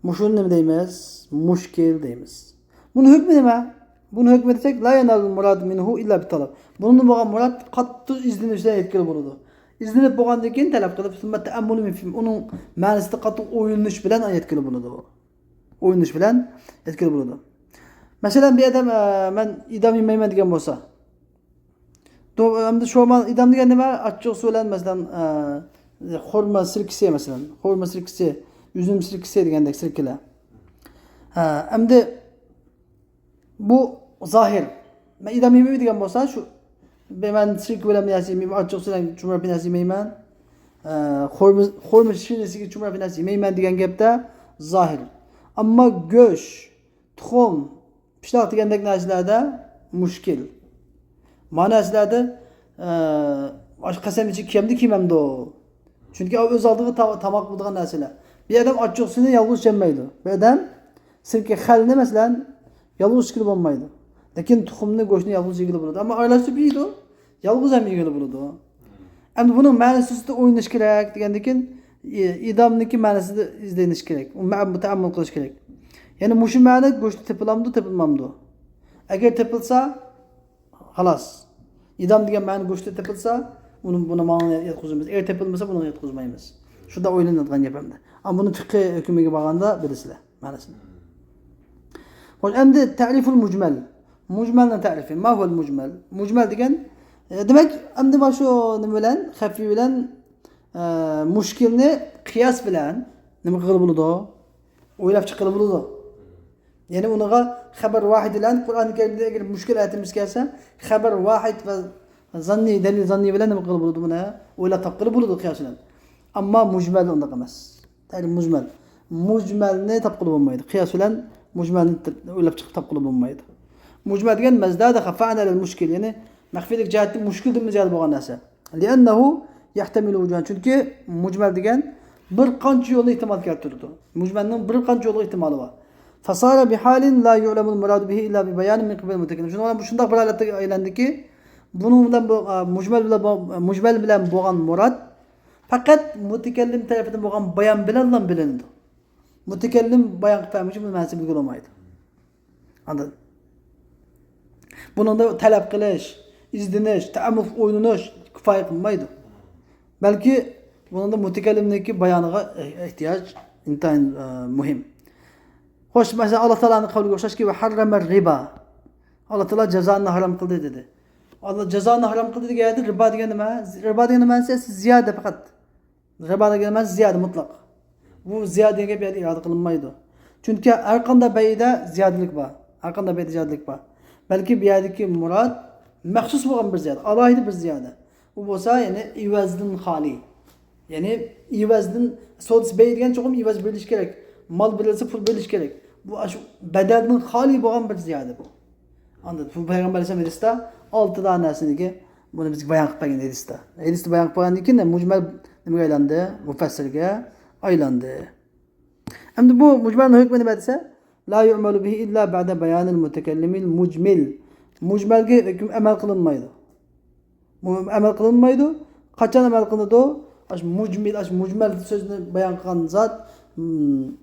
مۇشۇنى نېمە دەيمىز؟ مۇشكىل دەيمىز. بۇنىڭ ھۆكمى نېمە؟ بۇنىڭ ھۆكمى دېسەك، لا ينال المراد منه إلا بالطلب. بۇنىڭدىن بولغان مۇراد قاتتىق ئىزدىنىش بىلەن يەتكىلى بولىدۇ. ئىزدىنىپ بولغاندىن كېيىن تەلەپ قىلىپ، ثم التأمل في، ئۇنىڭ مەنىسىدە قاتتىق ئويلىنىش بىلەن يەتكىلى بولىدۇ. ئويلىنىش بىلەن يەتكىلى بولىدۇ. مەسىلەن، بىر ئادەم، ئە، مەن ئىدام يېمەيمەن دېگەن بولسا، دو-، ئەمدى شورما، ئىدام دېگەن نېمە؟ ئاچچىق سۇ بىلەن، مەسىلەن، ئە، خورما سىركىسى، مەسىلەن، خورما سىركىسى، ئۈزۈم سىركىسى دېگەندەك سىركىلەر. ھە، ئەمدى بۇ زاھىر. مەن ئىدام يېمەيمەن دېگەن بولسا، شۇ، مەن سىركە بىلەن بىر نەرسە يېمەيمەن، ئاچچىق سۇ بىلەن چومۇرا بىر نەرسە يېمەيمەن، ئە، خورما، خورما شىرنىسىگە چومۇرا بىر نەرسە يېمەيمەن دېگەن گەپتە زاھىر. ئەمما گۆش، تۇخۇم، پىشلاق دېگەندەك نەرسىلەردە مۇشكىل. ما نەرسىلەردە، ئە، ئاشۇ قەسەم ئىچىگە كىيەمدۇ كىيمەمدۇ؟ چۈنكى ئۇ ئۆز ئالدىغا تا-، تاماق بولىدىغان نەرسىلەر. بىر ئادەم ئاچچىق سۇنى يالغۇز ئىچەلمەيدۇ. بىر ئادەم سىركە خەلنى، مەسىلەن، يالغۇز ئىچكىلى بولمايدۇ. لېكىن تۇخۇمنى، گۆشنى يالغۇز يېگىلى بولىدۇ. ئەمما ئارىلاشتۇرۇپ يەيدۇ. يالغۇز ھەم يېگىلى بولىدۇ. ئەمدى بۇنىڭ مەنىسى ئۈستىدە ئويلىنىش كېرەك دېگەندىن كېيىن، ئى-، ئىدامنىڭكى مەنىسىدە ئىزدىنىش كېرەك. ئۇ مە-، تەئەممۇل قىلىش كېرەك. يەنى مۇشۇ مەنە گۆشتە تېپىلامدۇ، تېپىلمامدۇ؟ ئەگەر تېپىلسا، خالاس. ئىدام دېگەن مەنە گۆشتە تېپىلسا، ئۇنى، بۇنى ماڭا ياتقۇزىمىز. ئەگەر تېپىلمىسا، بۇنىڭغا ياتقۇزمايمىز. شۇنداق ئويلىنىدىغان گەپ ئەمدى. ئەمما بۇنى فىقھىي ھۆكمىگە بارغاندا بىلىسىلەر مەنىسىنى. خوش، ئەمدى تەرىفۇل مۇجمەل. مۇجمەلنىڭ تەرىپى. ما ھۇۋەل مۇجمەل؟ مۇجمەل دېگەن، ئە، دېمەك، ئەمدى مانا شۇ نېمە بىلەن، خەفىي بىلەن، ئە، مۇشكىلنى قىياس بىلەن نېمە قىلغىلى بولىدۇ؟ ئويلاپ چىققىلى بولىدۇ. يەنى ئۇنىڭغا خەبەر ۋاھىد بىلەن، قۇرئان كەرىمدە ئەگەر مۇشكىل ئايەتىمىز كەلسە، خەبەر ۋاھىد ۋە زاننىي، دەلىل زاننىي بىلەن نېمە قىلغىلى بولىدۇ بۇنى؟ ئويلاپ تاپقىلى بولىدۇ قىياس بىلەن. ئەمما مۇجمەل ئۇنداق ئەمەس. دەل مۇجمەل. مۇجمەلنى تاپقىلى بولمايدۇ. قىياس بىلەن مۇجمەلنى ت-، ئويلاپ چىقىپ تاپقىلى بولمايدۇ. مۇجمەل دېگەن مەزدادە خەفەئەن ئەلەل مۇشكىل، يەنى مەخپىيلىك جەھەتتىن مۇشكىلدىن زىيادە بولغان نەرسە. لىئەننەھۇ يەھتەمىلۇ ۋۇجۇھەن. چۈنكى مۇجمەل دېگەن بىر قانچە يولنى ئېھتىمال كەلتۈرىدۇ. مۇجمەلنىڭ بىر قانچە يوللۇق ئېھتىمالى بار. فصار بحال لا يعلم المراد به إلا ببيان من قبل المتكلم. شۇنىڭ بىلەن بۇ شۇنداق بىر ھالەتكە ئايلاندىكى، بۇنىڭ بىلەن بۇ، ئە، مۇجمەل بىلەن بۇ، مۇجمەل بىلەن بولغان مۇراد پەقەت مۇتەكەللىم تەرىپىدىن بولغان بايان بىلەنلا بىلىنىدۇ. مۇتەكەللىم بايان قىلىپ بەرمىگۈچە بۇنىڭ مەنىسىنى بىلگىلى بولمايدۇ. ئاندىن بۇنىڭدا تەلەپ قىلىش، ئىزدىنىش، تەئەممۇل، ئويلىنىش كۇپايە قىلمايدۇ. بەلكى بۇنىڭدا مۇتەكەللىمنىڭكى بايانىغا ئېھتىياج ئىنتايىن، ئە، مۇھىم. خوش، مەسىلەن، ئاللا تائالانىڭ قەۋلىگە ئوخشاشكى، ۋە ھەررەمە رىبا. ئاللا تائالا جازانى ھارام قىلدى دېدى. ئاللا جازانى ھارام قىلدى دېگەن يەردە رىبا دېگەن نېمە؟ رىبا دېگەن نېمە؟ زىيادە پەقەت. رىبا دېگەن نېمە؟ زىيادە مۇتلەق. بۇ زىيادە دېگەن گەپ بۇ يەردە ئىرادە قىلىنمايدۇ. چۈنكى ھەر قانداق بەيئدە زىيادىلىك بار. ھەر قانداق بەيئدە زىيادىلىك بار. بەلكى بۇ يەردىكى مۇراد مەخسۇس بولغان بىر زىيادە، ئالاھىدە بىر زىيادە. ئۇ بولسا، يەنى ئىۋەزدىن خالىي. يەنى ئىۋەزدىن، سودىسى بەي دېگەن چوقۇم ئىۋەز بېرىلىشى كېرەك. مال بېرىلسە، پۇل بېرىلىشى كېرەك. بۇ ئاشۇ بەدەلدىن خالىي بولغان بىر زىيادە بۇ. ئاندىن بۇ پەيغەمبەر ئەلەيھىسسالام ھەدىستە ئالتە دانە نەرسىنى بۇنى بىزگە بايان قىلىپ بەرگەن ھەدىستە. ھەدىستە بايان قىلىپ بەرگەندىن كېيىن مۇجمەل نېمىگە ئايلاندى؟ مۇپەسسىرگە ئايلاندى. ئەمدى بۇ مۇجمەلنىڭ ھۆكمى نېمە دېسە، لا يعمل به إلا بعد بيان المتكلم المجمل. مۇجمەلگە ھۆكۈم ئەمەل قىلىنمايدۇ. مۇ-، ئەمەل قىلىنمايدۇ. قاچان ئەمەل قىلىنىدۇ؟ ئاشۇ مۇجمىل، ئاشۇ مۇجمەل سۆزنى بايان قىلغان زات، م،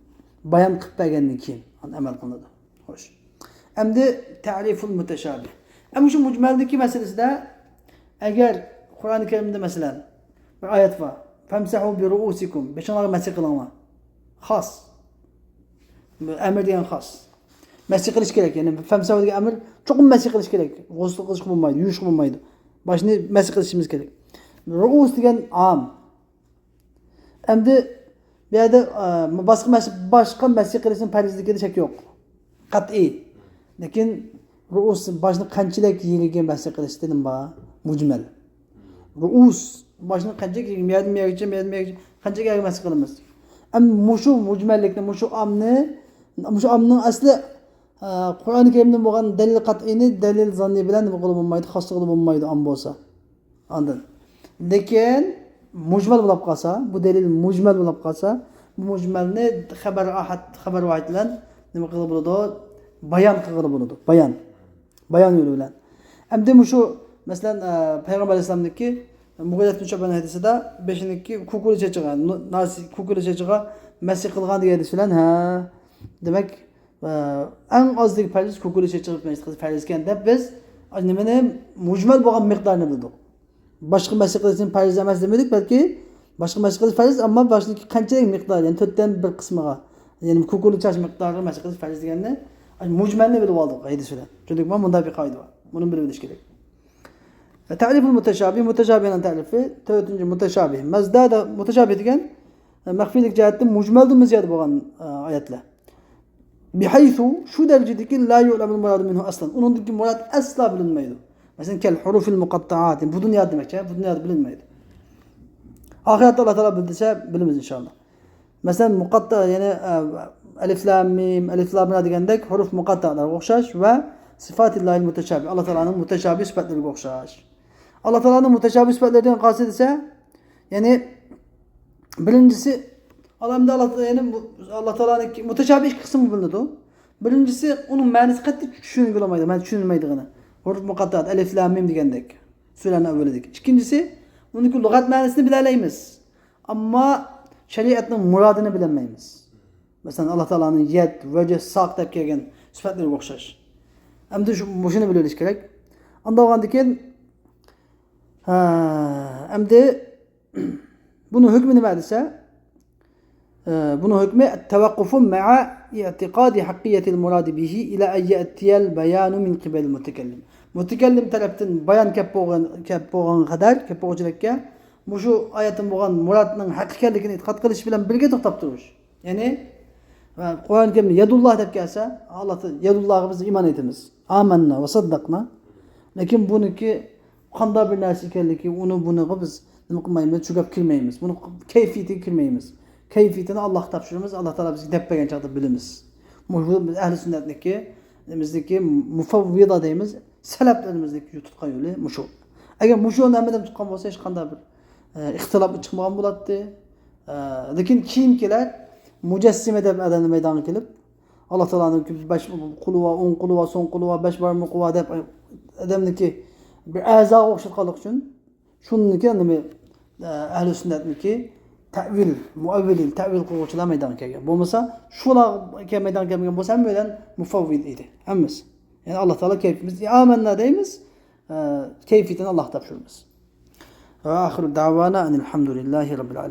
بايان قىلىپ بەرگەندىن كېيىن ئەمەل قىلىنىدۇ. خوش. ئەمدى تەرىفۇل مۇتەشابىھ. ئەمما شۇ مۇجمەلدىكى مەسىلىسىدە، ئەگەر قۇرئانى كەرىمدە، مەسىلەن، بىر ئايەت بار، فەمسەھۇ بىرۇئۇسىكۇم، بېشىڭلارغا مەسىھ قىلىڭلار. خاس. بۇ ئەمر دېگەن خاس. مەسح قىلىش كېرەك. يەنى فەمسەھۇ دېگەن ئەمر چوقۇم مەسح قىلىش كېرەك. غۇسل قىلىشقا بولمايدۇ، يۇيۇشقا بولمايدۇ. باشنى مەسح قىلىشىمىز كېرەك. رۇئۇس دېگەن ئام. ئەمدى بۇ يەردە، ئە، باشقا مەسح، باشقا مەسح قىلىشنىڭ پەرزلىكىدە شەك يوق. قەتئىي. لېكىن رۇئۇس، باشنى قانچىلىك يېرىگە مەسح قىلىش دېدىم بار. مۇجمەل. رۇئۇس، باشنى قانچىلىك يېرىگە، مۇ يەردىن مۇ يەرگىچە، مۇ يەردىن مۇ يەرگىچە، قانچىلىك يەرگە مەسح قىلىمىز؟ ئەمما مۇشۇ مۇجمەللىكنى، مۇشۇ ئامنى، مۇشۇ ئامنىڭ ئەسلى، ئە، قۇرئان كەرىمدىن بولغان دەلىل قەتئىينى دەلىل زاننىي بىلەن نېمە قىلغىلى بولمايدۇ، خاس قىلغىلى بولمايدۇ، ئام بولسا. ئاندىن. لېكىن مۇجمەل بولاپ قالسا، بۇ دەلىل مۇجمەل بولاپ قالسا، بۇ مۇجمەلنى خەبەر ئاھاد، خەبەر ۋاھىد بىلەن نېمە قىلغىلى بولىدۇ؟ بايان قىلغىلى بولىدۇ. بايان. بايان يولى بىلەن. ئەمدى مۇشۇ، مەسىلەن، ئە، پەيغەمبەر ئەلەيھىسسالامنىڭكى مۇغىرەت بىن شۇبەنىڭ ھەدىسىدە بېشىنىڭكى كۇكۇرى چېچىغا، نۇ-، ناسى كۇكۇرى چېچىغا مەسح قىلغان دېگەن ھەدىس بىلەن، ھە، دېمەك، ئە، ئەڭ ئازدىكى پەرز كۇكۇرى چېچىغا مەسح قىلىش پەرز ئىكەن دەپ بىز نېمىنى، مۇجمەل بولغان مىقدارنى بىلدۇق. باشقا مەسح قىلىشنى پەرز ئەمەس دېمىدۇق، بەلكى باشقا مەسح قىلىش پەرز، ئەمما باشقىنىڭكى قانچىلىك مىقدار، يەنى تۆتتىن بىر قىسمىغا، يەنى كۇكۇرنى چاچ مىقدارىغا مەسح قىلىش پەرز دېگەننى مۇجمەلنى بىلىپ ئالدۇق ھەدىس بىلەن. چۈنكى مۇنداق بىر قائىدە بار. بۇنى بىلىپ ئېلىش كېرەك. تەرىفۇل مۇتەشابىھ، مۇتەشابىھنىڭ تەرىپى، تۆتىنچى مۇتەشابىھ. مەزدادە مۇتەشابىھ دېگەن، ئە، مەخپىيلىك جەھەتتىن مۇجمەلدىن زىيادە بولغان، ئە، ئايەتلەر. بىھەيسۇ، شۇ دەرىجىدىكى، لا يۇئلەمۇل مۇرادۇ مىنھۇ ئەسلەن، ئۇنىڭدىكى مۇراد ئەسلا بىلىنمەيدۇ. مەسىلەن، كەل ھۇرۇفىل مۇقەتتەئات، بۇ دۇنيادا دېمەكچى، بۇ دۇنيادا بىلىنمەيدۇ. ئاخىرەتتە ئاللا تائالا بىلدۈرسە بىلىمىز ئىنشاللا. مەسىلەن، مۇقەتتە، يەنى، ئە، ئەلىف لام مىم، ئەلىف لام را دېگەندەك ھۇرۇف مۇقەتتەلەرگە ئوخشاش ۋە سىفاتىللاھىل مۇتەشابىھ، ئاللا تائالانىڭ مۇتەشابىھ سۈپەتلىرىگە ئوخشاش. ئاللا تائالانىڭ مۇتەشابىھ سۈپەتلىرى دېگەن قايسى دېسە، يەنى بىرىنچىسى، ئالەمدە ئاللا تائالا، يەنى بۇ، ئاللا تائالانىڭكى مۇتەشابىھ ئىككى قىسىمغا بۆلۈنىدۇ. بىرىنچىسى، ئۇنىڭ مەنىسى قەتئىي چۈشىنگىلى بولمايدۇ، مەنە چۈشىنىلمەيدىغىنى. ھۇرۇف مۇقەتتەئات، ئەلىف لام مىم دېگەندەك سۈرىلەرنىڭ ئەۋۋىلىدىكى. ئىككىنچىسى، ئۇنىڭكى لۇغەت مەنىسىنى بىلەلەيمىز. ئەمما شەرىئەتنىڭ مۇرادىنى بىلەلمەيمىز. مەسىلەن، ئاللا تائالانىڭ يەد، ۋەجھ، ساق دەپ كەلگەن سۈپەتلىرىگە ئوخشاش. ئەمدى شۇ، مۇشۇنى بىلىۋېلىش كېرەك. ئاندىن بولغاندىن كېيىن، ھە، ئەمدى بۇنىڭ ھۆكمى نېمە دېسە، ئە، بۇنىڭ ھۆكمى التوقف مع اعتقاد حقية المراد به إلى أن يأتي البيان من قبل المتكلم. مۇتەكەللىم تەرەپتىن بايان كەپ بولغان، كەپ بولغانغا قەدەر، كەپ بولغۇچىلىككە مۇشۇ ئايەتتىن بولغان مۇرادنىڭ ھەق ئىكەنلىكىنى ئېتىقاد قىلىش بىلەن بىرگە توختاپ تۇرۇش. يەنى، ئە، قۇرئان كەرىمدە يەدۇللا دەپ كەلسە، ئاللا، يەدۇللاغا بىز ئىمان ئېيتىمىز. ئامەننا ۋە سەددەقنا. لېكىن بۇنىڭكى قانداق بىر نەرسە ئىكەنلىكى، ئۇنى بۇنىغا بىز نېمە قىلمايمىز، چۆگەپ كىرمەيمىز. بۇنىڭ كەيپىيىتىگە كىرمەيمىز. كەيپىيىتىنى ئاللاغا تاپشۇرىمىز، ئاللا تائالا بىزگە دەپ بەرگەن چاغدا بىلىمىز. مۇشۇ بىز ئەھلى سۈننەتنىڭكى، بىزنىڭكى مۇفەۋۋىدا دەيمىز، سەلەپلىرىمىزنىڭكى تۇتقان يولى مۇشۇ. ئەگەر مۇشۇ يولنى ھەممىدىن تۇتقان بولسا، ھېچقانداق بىر، ئە، ئىختىلاپ چىقمىغان بولاتتى. ئە، لېكىن كېيىنكىلەر مۇجەسسىمە دەپ ئادەمنى مەيدانغا كېلىپ، ئاللا تائالانىڭكى بەش قولى بار، ئوڭ قولى بار، سول قولى بار، بەش بارمىقى بار دەپ ئادەمنىڭكى بىر ئەزاغا ئوخشاتقانلىقى ئۈچۈن، شۇنىڭكى نېمە، ئەھلى سۈننەتنىڭكى تەۋىل، مۇئەۋۋىلىن، تەۋىل قىلغۇچىلار مەيدانغا كەلگەن. بولمىسا، شۇلار كە-، مەيدانغا كەلمىگەن بولسا، ھەممە بىلەن مۇفەۋۋىد ئىدى. ھەممىسى. يەنى ئاللا تائالا كەيپىيىتىمىز، ئامەننا دەيمىز، ئە، كەيپىيىتىنى ئاللاغا تاپشۇرىمىز. ۋە ئاخىرۇ دەۋانا ئەنىل ھەمدۇلىللاھى رەببىل ئالەمىن.